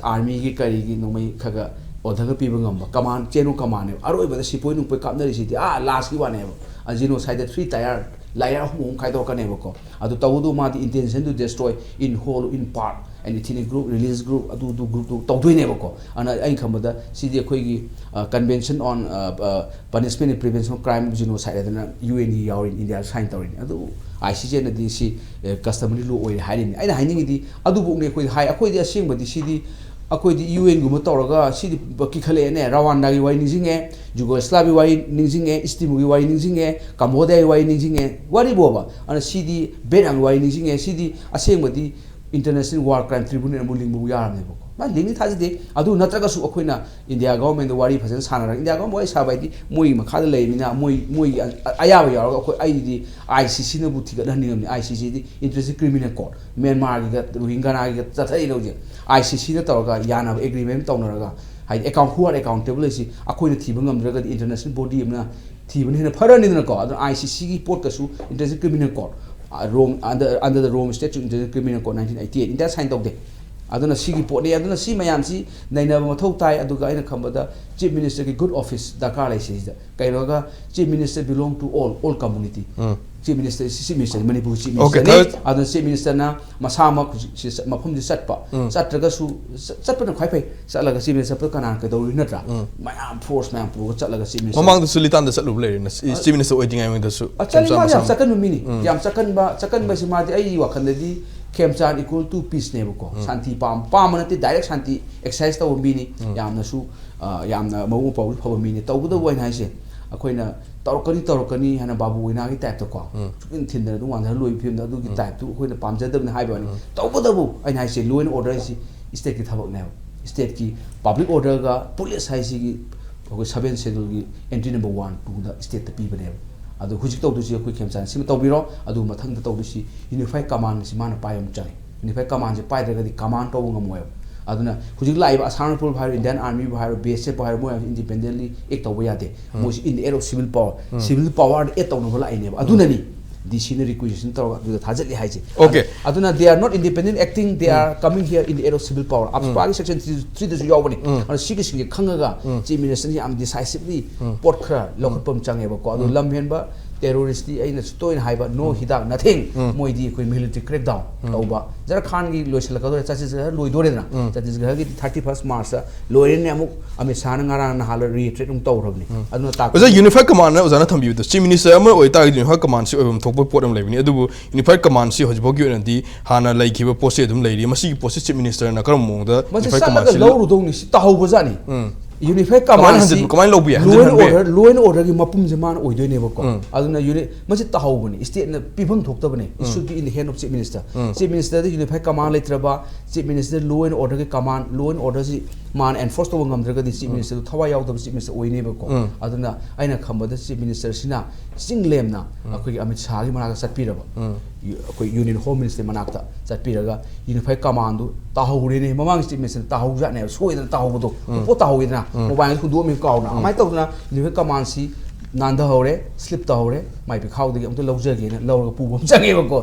ꯑꯥꯔꯃꯤꯒꯤ ꯀꯔꯤꯒꯤ ꯅꯣꯡꯃꯩ ꯈꯔ ꯈꯔ ꯑꯣꯔꯗꯔꯒ ꯄꯤꯕ ꯉꯝꯕ ꯀꯃꯥꯟ, ꯆꯦꯟ ꯑꯣꯐ ꯀꯃꯥꯟꯅꯦꯕ꯫ ꯑꯔꯣꯏꯕꯗ ꯁꯤꯄꯣꯏ ꯅꯨꯡꯄꯣꯏ ꯀꯥꯞꯅꯔꯤꯁꯤꯗꯤ ꯑꯥ ꯂꯥꯁꯀꯤ ꯋꯥꯅꯦꯕ꯫ ꯑ, ꯖꯦꯅꯣꯁꯥꯏꯠꯇ ꯊ꯭ꯔꯤ ꯇꯥꯌꯔ, ꯂꯥꯌꯔ ꯑꯍꯨꯝ ꯑꯍꯨꯝ ꯈꯥꯏꯗꯣꯔꯛꯀꯅꯦꯕꯀꯣ꯫ ꯑꯗꯨ ꯇꯧꯕꯗꯣ ꯃꯥꯗꯤ intention to destroy in whole, in part, and ethnic group, religious group, ꯑꯗꯨ, ꯑꯗꯨ ꯒ꯭ꯔꯨꯞꯇꯨ ꯇꯧꯗꯣꯏꯅꯦꯕꯀꯣ꯫ ꯑꯗꯨꯅ ꯑꯩꯅ ꯈꯟꯕꯗ ꯁꯤꯗꯤ ꯑꯩꯈꯣꯏꯒꯤ, ꯑ, Convention on, ꯑ, ꯑ, Punishment and Prevention of Crime of Genocide ꯍꯥꯏꯗꯅ UN ꯒꯤ ꯌꯥꯎꯔꯤꯅꯤ, ꯏꯟꯗꯤꯌꯥ ꯁꯥꯏꯟ ꯇꯧꯔꯤꯅꯤ꯫ ꯑꯗꯨ ICJ ꯅꯗꯤ ꯁꯤ, ꯑ, customary law ꯑꯣꯏꯔꯦ ꯍꯥꯏꯔꯤꯕꯅꯤ꯫ ꯑꯩꯅ ꯍꯥꯏꯅꯤꯡꯉꯤꯗꯤ ꯑꯗꯨꯕꯨꯛꯅꯦ ꯑꯩꯈꯣꯏꯗꯤ ꯍꯥꯏ, ꯑꯩꯈꯣꯏꯗꯤ ꯑꯁꯦꯡꯕꯗꯤ ꯁꯤꯗꯤ ꯑꯩꯈꯣꯏꯗꯤ UN ꯒꯨꯝꯕ ꯇꯧꯔꯒ ꯁꯤꯗꯤ ꯀꯤꯈꯠꯂꯛꯑꯦꯅꯦ꯫ ꯔꯋꯥꯟꯗꯥꯒꯤ ꯋꯥꯔꯤ ꯅꯤꯡꯁꯤꯡꯉꯦ, ꯖꯨꯒꯣꯁꯂꯥꯚꯤꯌꯥ ꯋꯥꯔꯤ ꯅꯤꯡꯁꯤꯡꯉꯦ, ꯏꯁ ꯇꯤꯃꯣꯔꯒꯤ ꯋꯥꯔꯤ ꯅꯤꯡꯁꯤꯡꯉꯦ, ꯀꯝꯕꯣꯗꯤꯌꯥꯒꯤ ꯋꯥꯔꯤ ꯅꯤꯡꯁꯤꯡꯉꯦ, ꯋꯥꯔꯤꯕꯣꯕ꯫ ꯑꯗꯨꯅ ꯁꯤꯗꯤ ꯚꯦꯠꯅꯥꯝꯒꯤ ꯋꯥꯔꯤ ꯅꯤꯡꯁꯤꯡꯉꯦ꯫ ꯁꯤꯗꯤ ꯑꯁꯦꯡꯕꯗꯤ International War Crime Tribunal ꯑꯃꯨꯛ ꯂꯤꯡꯕꯕꯨ ꯌꯥꯔꯝꯅꯦꯕꯀꯣ꯫ ꯑ ꯂꯤꯡꯅꯤ ꯊꯥꯖꯗꯦ꯫ ꯑꯗꯨ ꯅꯠꯇ꯭ꯔꯒꯁꯨ ꯑꯩꯈꯣꯏꯅ ꯏꯟꯗꯤꯌꯥ ꯒꯚꯔꯟꯃꯦꯟꯗ ꯋꯥꯔꯤ ꯐꯖꯅ ꯁꯥꯟꯅꯔꯒ, ꯏꯟꯗꯤꯌꯥ ꯒꯚꯔꯟꯃꯦꯟ ꯋꯥꯔꯤ ꯁꯥꯕ ꯍꯥꯏꯗꯤ ꯃꯣꯏꯒꯤ ꯃꯈꯥꯗ ꯂꯩꯔꯤꯕꯅꯤꯅ ꯃꯣꯏ ꯃꯣꯏꯒꯤ ꯑ- ꯑꯌꯥꯕ ꯌꯥꯎꯔꯒ ꯑꯩꯈꯣꯏ ꯑꯩꯗꯤ ꯑꯥꯏ ꯁꯤ ꯁꯤꯅꯕꯨ ꯊꯤꯒꯠꯍꯟꯅꯤꯡꯉꯕꯅꯤ꯫ ꯑꯥꯏ ꯁꯤ ꯁꯤꯗꯤ ꯏꯟꯇꯔꯅꯦꯁꯅꯦꯜ ꯀ꯭ꯔꯤꯃꯤꯅꯦꯜ ꯀꯣꯔꯠ, ꯃ꯭ꯌꯥꯟꯃꯥꯔꯒꯤꯒ ꯔꯣꯍꯤꯡꯒꯅꯥꯒꯤꯒ ꯆꯠꯊꯔꯤꯅ ꯍꯧꯖꯤꯛ꯫ ꯑꯥꯏ ꯁꯤ ꯁꯤꯅ ꯇꯧꯔꯒ ꯌꯥꯅꯕ ꯑꯦꯒ꯭ꯔꯤꯃꯦꯟ ꯇꯧꯅꯔꯒ, ꯍꯥꯏꯗꯤ ꯑꯦꯀꯥꯎꯟ ꯍꯨ ꯑꯥꯔ ꯑꯦꯀꯥꯎꯟꯇꯦꯕꯜ ꯑꯁꯤ ꯑꯩꯈꯣꯏꯅ ꯊꯤꯕ ꯉꯝꯗ꯭ꯔꯒꯗꯤ ꯏꯟꯇꯔꯅꯦꯁꯅꯦꯜ ꯕꯣꯗꯤ ꯑꯃꯅ ꯊꯤꯕꯅ ꯍꯦꯟꯅ ꯐꯔꯅꯤꯗꯅꯀꯣ꯫ ꯑꯗꯨꯅ ꯑꯥꯏ ꯁꯤ ꯁꯤꯒꯤ ꯄꯣꯠꯀꯁꯨ ꯏꯟꯇꯔꯅꯦꯁꯅꯦꯜ ꯀ꯭ꯔꯤꯃꯤꯅꯦꯜ ꯀꯣꯔꯠ, ꯔꯣꯝ, under under the Rome Statute, International Criminal Court nineteen eighty eight, India sign ꯇꯧꯗꯦ꯫ ꯑꯗꯨꯅ ꯁꯤꯒꯤ ꯄꯣꯠꯅꯤ꯫ ꯑꯗꯨꯅ ꯁꯤ ꯃꯌꯥꯝꯁꯤ ꯅꯩꯅꯕ ꯃꯊꯧ ꯇꯥꯏ꯫ ꯑꯗꯨꯒ ꯑꯩꯅ ꯈꯟꯕꯗ ꯆꯤꯐ ꯃꯤꯅꯤꯁꯇꯔꯒꯤ ꯒꯨꯗ ꯑꯣꯐꯤꯁ ꯗꯔꯀꯥꯔ ꯂꯩ ꯁꯤꯁꯤꯗ꯫ ꯀꯩꯅꯣꯒ, chief minister belong to all all community. Um. Chief minister chief minister ꯃꯅꯤꯄꯨꯔꯒꯤ ꯆꯤꯐ Okay, ꯃꯤꯅꯤꯁꯇꯔꯅꯤ꯫ ꯊꯥꯒꯠ- ꯑꯗꯨꯅ ꯆꯤꯐ ꯃꯤꯅꯤꯁꯇꯔꯅ ꯃꯁꯥꯃꯛ ꯍꯧꯖꯤꯛ ꯁꯤ ꯆꯠ- ꯃꯐꯝꯁꯤ ꯆꯠꯄ, ꯎꯝ꯫ ꯆꯠꯇ꯭ꯔꯒꯁꯨ ꯆꯠ- ꯆꯠꯄꯅ ꯈ꯭ꯋꯥꯏ ꯐꯩ꯫ ꯆꯠꯂꯒ ꯆꯤꯐ ꯃꯤꯅꯤꯁꯇꯔ ꯆꯠꯄꯗ ꯀꯅꯥꯅ ꯀꯩꯗꯧꯔꯨꯏ ꯅꯠꯇ꯭ꯔꯥ? ꯎꯝ꯫ ꯃꯌꯥꯝ ꯐꯣꯔꯁ ꯃꯌꯥꯝ ꯄꯨꯔꯒ ꯆꯠꯂꯒ ꯆꯤꯐ ꯃꯤꯅꯤꯁꯇꯔ ꯃꯃꯥꯡꯗꯁꯨ ꯂꯤꯇꯥꯟꯗ ꯆꯠꯂꯨꯕ ꯂꯩꯔꯦ, ꯆꯤꯐ ꯃꯤꯅꯤꯁꯇꯔ ꯑꯣꯏꯗ꯭ꯔꯤꯉꯩꯗꯁꯨ꯫ ꯑ, ꯆꯠꯂꯤ꯫ ꯈꯦꯝꯆꯥꯟ ꯃꯥꯗꯤ ꯌꯥꯝ ꯃꯁꯥꯃꯛ꯫ ꯆꯠꯀꯟꯕ ꯃꯤꯅꯤ꯫ ꯎꯝ꯫ ꯌꯥꯝ ꯆꯠꯀꯟꯕ ꯆꯠꯀꯟꯕꯁꯤ ꯃꯥꯗꯤ ꯑꯩꯒꯤ ꯋꯥꯈꯜꯗꯗꯤ ꯈꯦꯝꯆꯥꯟ equal to peaceꯅꯦꯕꯀꯣ꯫ ꯎꯝ꯫ ꯁꯥꯟꯇꯤ ꯄꯥꯝ ꯄꯥꯝꯕ ꯅꯠꯇꯦ, ꯗꯥꯏꯔꯦꯛ ꯁꯥꯟꯇꯤ ꯑꯦꯛꯁꯔꯁꯥꯏꯁ ꯇꯧꯕ ꯃꯤꯅꯤ꯫ ꯎꯝ꯫ ꯌꯥꯝꯅꯁꯨ ꯑ, ꯌꯥꯝꯅ ꯃꯕꯨꯛ ꯃꯄꯥꯎꯁꯨ ꯐꯕ ꯃꯤꯅꯤ꯫ ꯇꯧꯕꯇꯕꯨ ꯑꯩꯅ ꯍꯥꯏꯁꯦ, ꯑꯩꯈꯣꯏꯅ ꯇꯧꯔꯛꯀꯅꯤ ꯇꯧꯔꯛꯀꯅꯤ ꯍꯥꯏꯅ ꯕꯥꯕꯨ ꯋꯤꯅꯥꯒꯤ ꯇꯥꯏꯞꯇꯀꯣ, ꯎꯝ꯫ ꯁꯨꯛꯊꯤꯟ ꯊꯤꯟꯗꯅ ꯑꯗꯨꯝ ꯋꯥꯟꯊꯔ ꯂꯣꯏꯕ ꯐꯤꯕꯝꯗ ꯑꯗꯨꯒꯤ ꯎꯝ꯫ ꯇꯥꯏꯞꯇꯨ ꯑꯩꯈꯣꯏꯅ ꯄꯥꯝꯖꯗꯕꯅꯤ ꯍꯥꯏꯕ ꯋꯥꯅꯤ꯫ ꯎꯝ꯫ ꯇꯧꯕꯇꯕꯨ ꯑꯩꯅ ꯍꯥꯏꯁꯦ, law and order ꯍꯥꯏꯁꯤ ꯏꯁꯇꯦꯠꯀꯤ ꯊꯕꯛꯅꯦꯕ꯫ ꯏꯁꯇꯦꯠꯀꯤ ꯄꯕ꯭ꯂꯤꯛ ꯑꯣꯔꯗꯔꯒ ꯄꯨꯂꯤꯁ ꯍꯥꯏꯁꯤꯒꯤ ꯑꯩꯈꯣꯏ ꯁꯕꯦꯟ ꯁꯦꯗꯨꯜꯒꯤ entry number one twoꯗ ꯏꯁꯇꯦꯠꯇ ꯄꯤꯕꯅꯦꯕ꯫ ꯑꯗꯣ ꯍꯧꯖꯤꯛ ꯇꯧꯗꯣꯏꯁꯤ ꯑꯩꯈꯣꯏ ꯈꯦꯝꯆꯥꯟ ꯁꯤꯃ ꯇꯧꯕꯤꯔꯣ꯫ ꯑꯗꯨ ꯃꯊꯪꯗ ꯇꯧꯗꯣꯏꯁꯤ ꯌꯨꯅꯤꯐꯥꯏ ꯀꯃꯥꯟꯁꯤ ꯃꯥꯅ ꯄꯥꯏꯕ ꯑꯃ ꯆꯪꯉꯤ꯫ ꯌꯨꯅꯤꯐꯥꯏ ꯀꯃꯥꯟꯁꯦ ꯄꯥꯏꯗ꯭ꯔꯒꯗꯤ ꯀꯃꯥꯟ ꯇꯧꯕ ꯉꯝꯃꯣꯏꯕ꯫ ꯑꯗꯨꯅ ꯍꯧꯖꯤꯛ ꯂꯥꯛꯏꯕ ꯑꯁꯥꯝ ꯔꯥꯏꯐꯜꯕꯨ ꯍꯥꯏꯔꯣ, ꯏꯟꯗꯤꯌꯟ ꯑꯥꯔꯃꯤꯕꯨ ꯍꯥꯏꯔꯣ, ꯕꯤ ꯑꯦꯁ ꯑꯦꯐꯄꯨ ꯍꯥꯏꯔꯣ, ꯃꯣꯏ ꯍꯧꯖꯤꯛ ꯏꯟꯗꯤꯄꯦꯟꯗꯦꯟꯂꯤ ꯑꯦꯛ ꯇꯧꯕ ꯌꯥꯗꯦ꯫ ꯃꯣꯏꯁꯤ in the aid of civil power, civil powerꯗ ꯑꯦꯗ ꯇꯧꯅꯕ ꯂꯥꯛꯏꯅꯦꯕ꯫ ꯑꯗꯨꯅꯅꯤ ꯗꯤ ꯁꯤꯅ ꯔꯤꯀ꯭ꯋꯤꯖꯤꯁꯟ ꯇꯧꯔꯒ ꯑꯗꯨꯗ ꯊꯥꯖꯤꯜꯂꯤ ꯍꯥꯏꯁꯦ꯫ Okay. ꯑꯗꯨꯅ they are not independent acting, they are coming here in the aid of civil power. ꯑꯞꯁꯄꯥꯒꯤ section threeꯗꯁꯨ ꯌꯥꯎꯕꯅꯤ꯫ ꯎꯝ꯫ ꯑꯗꯨꯅ ꯁꯤꯒꯤꯁꯤꯡꯁꯦ ꯈꯪꯉꯒ ꯎꯝ꯫ ꯆꯤꯐ ꯃꯤꯅꯤꯁꯇꯔꯅ ꯌꯥꯝ decisively ꯎꯝ꯫ ꯄꯣꯠ ꯈꯔ ꯂꯧꯈꯠꯄ ꯑꯃ ꯆꯪꯉꯦꯕꯀꯣ꯫ ꯑꯗꯨ ꯂꯝ ꯍꯦꯟꯕ ꯇꯦꯔꯣꯔꯤꯁꯇꯤ ꯑꯩꯅꯁꯨ ꯇꯣꯏꯅ ꯍꯥꯏꯕ, no ꯍꯤꯗꯥꯛ, nothing꯫ ꯎꯝ꯫ ꯃꯣꯏꯗꯤ ꯑꯩꯈꯣꯏ military crackdown ꯇꯧꯕ꯫ ꯖꯔꯈꯥꯟꯒꯤ ꯂꯣꯏꯁꯤꯜꯂꯛꯀꯗꯧꯔꯦ, ꯆꯇꯤꯁꯒꯔ ꯂꯣꯏꯗꯣꯔꯦꯗꯅ꯫ ꯎꯝ꯫ ꯆꯇꯤꯁꯒꯔꯒꯤꯗꯤ thirty first Marchꯇ ꯂꯣꯏꯔꯦꯅꯦ꯫ ꯑꯃꯨꯛ ꯑꯃꯤꯠ ꯁꯥꯍꯅ ꯉꯔꯥꯡ ꯅꯍꯥꯟ reiterate ꯑꯃꯨꯛ ꯇꯧꯈ꯭ꯔꯕꯅꯤ꯫ ꯑꯗꯨꯅ ꯇꯥꯛꯄꯗꯤ ꯑꯣꯖꯥ, ꯌꯨꯅꯤꯐꯥꯏ ꯀꯃꯥꯟꯅ ꯑꯣꯖꯥꯅ ꯊꯝꯕꯤꯕꯗꯣ, ꯆꯤꯐ ꯃꯤꯅꯤꯁꯇꯔ ꯑꯃ ꯑꯣꯏꯇꯥꯔꯒꯗꯤ ꯌꯨꯅꯤꯐꯥꯏ ꯀꯃꯥꯟꯁꯤ ꯑꯣꯏꯐꯝ ꯊꯣꯛꯄ ꯄꯣꯠ ꯑꯃ ꯂꯩꯕꯅꯤ꯫ ꯑꯗꯨꯕꯨ ꯌꯨꯅꯤꯐꯥꯏ ꯀꯃꯥꯟꯁꯤ ꯍꯧꯖꯤꯛꯐꯥꯎꯒꯤ ꯑꯣꯏꯅꯗꯤ ꯍꯥꯟꯅ ꯂꯩꯈꯤꯕ ꯄꯣꯠꯁꯤ ꯑꯗꯨꯝ ꯂꯩꯔꯤ꯫ ꯃꯁꯤꯒꯤ ꯄꯣꯠꯁꯤ ꯆꯤꯐ ꯃꯤꯅꯤꯁꯇꯔꯅ ꯀꯔꯝꯕ ꯃꯑꯣꯡꯗ ꯃꯁꯤ ꯌꯨꯅꯤꯐꯥꯏ ꯆꯠꯂꯒ ꯀꯃꯥꯟꯁꯤ ꯂꯧꯔꯨꯗꯧꯅꯤ꯫ ꯁꯤ ꯇꯥꯍꯧꯕꯖꯥꯠꯅꯤ꯫ ꯎꯝ꯫ Unified ꯀꯃꯥꯏꯅ Command ꯍꯟꯖꯤꯟ- ꯀꯃꯥꯏꯅ ꯂꯧꯕ ꯌꯥꯏ? ꯍꯟꯖꯤꯟ law and ꯍꯟꯕ ꯌꯥꯏ? Order, law and Order ꯒꯤ ꯃꯄꯨꯝꯁꯦ ꯃꯥꯅ ꯑꯣꯏꯗꯣꯏꯅꯦꯕꯀꯣ꯫ ꯎꯝ. ꯑꯗꯨꯅ unit ꯃꯁꯤ ꯇꯥꯍꯧꯕꯅꯤ, state ꯅ ꯄꯤꯐꯝ ꯊꯣꯛꯇꯕꯅꯤ, it should be in the hand of Chief Minister. Um. Chief Minister the Unified Command ꯂꯩꯇ꯭ꯔꯕ, Chief Minister law and Order ꯒꯤ command, law and Order ꯁꯤ ꯃꯥꯅ enforce ꯇꯧꯕ ꯉꯝꯗ꯭ꯔꯒꯗꯤ Chief Minister ꯗꯨ ꯊꯋꯥꯏ ꯌꯥꯎꯗꯕ Chief Minister ꯑꯣꯏꯅꯦꯕꯀꯣ꯫ ꯎꯝ. ꯑꯗꯨꯅ ꯑꯩꯅ ꯈꯟꯕꯗ Chief Minister ꯁꯤꯅ ꯆꯤꯡ ꯂꯦꯝꯅ ꯑꯩꯈꯣꯏꯒꯤ ꯑꯃꯤꯠ ꯁꯥꯍꯒꯤ ꯃꯅꯥꯛꯇ ꯆꯠꯄꯤꯔꯕ, ꯎꯝ. ꯌꯨ- ꯑꯩꯈꯣꯏ Union Home Minister ꯃꯅꯥꯛꯇ ꯆꯠꯄꯤꯔꯒ Unified Command ꯗꯨ ꯇꯥꯍꯧꯔꯦꯅꯦ, ꯃꯃꯥꯡꯒꯤ Chief Minister ꯅ ꯇꯥꯍꯧꯖꯥꯠꯅꯦꯕ, ꯁꯣꯏꯗꯅ ꯇꯥꯍꯧꯕꯗꯣ, ꯄꯣꯠ ꯇꯥꯍꯧꯋꯤꯗꯅ, ꯎꯝ. mobile ꯗ ꯍꯨꯟꯗꯣꯛꯑꯝꯃꯤ ꯀꯥꯎꯅ꯫ ꯑꯗꯨꯃꯥꯏꯅ ꯇꯧꯗꯅ Unified Command ꯁꯤ ꯅꯥꯟꯊꯍꯧꯔꯦ, slip ꯇꯧꯍꯧꯔꯦ, ꯃꯥꯏ ꯄꯤꯈꯥꯎꯗꯒꯤ ꯑꯃꯨꯛꯇ ꯂꯧꯖꯒꯦꯅ ꯂꯧꯔꯒ ꯄꯨꯕ ꯑꯃ ꯆꯪꯉꯦꯕꯀꯣ꯫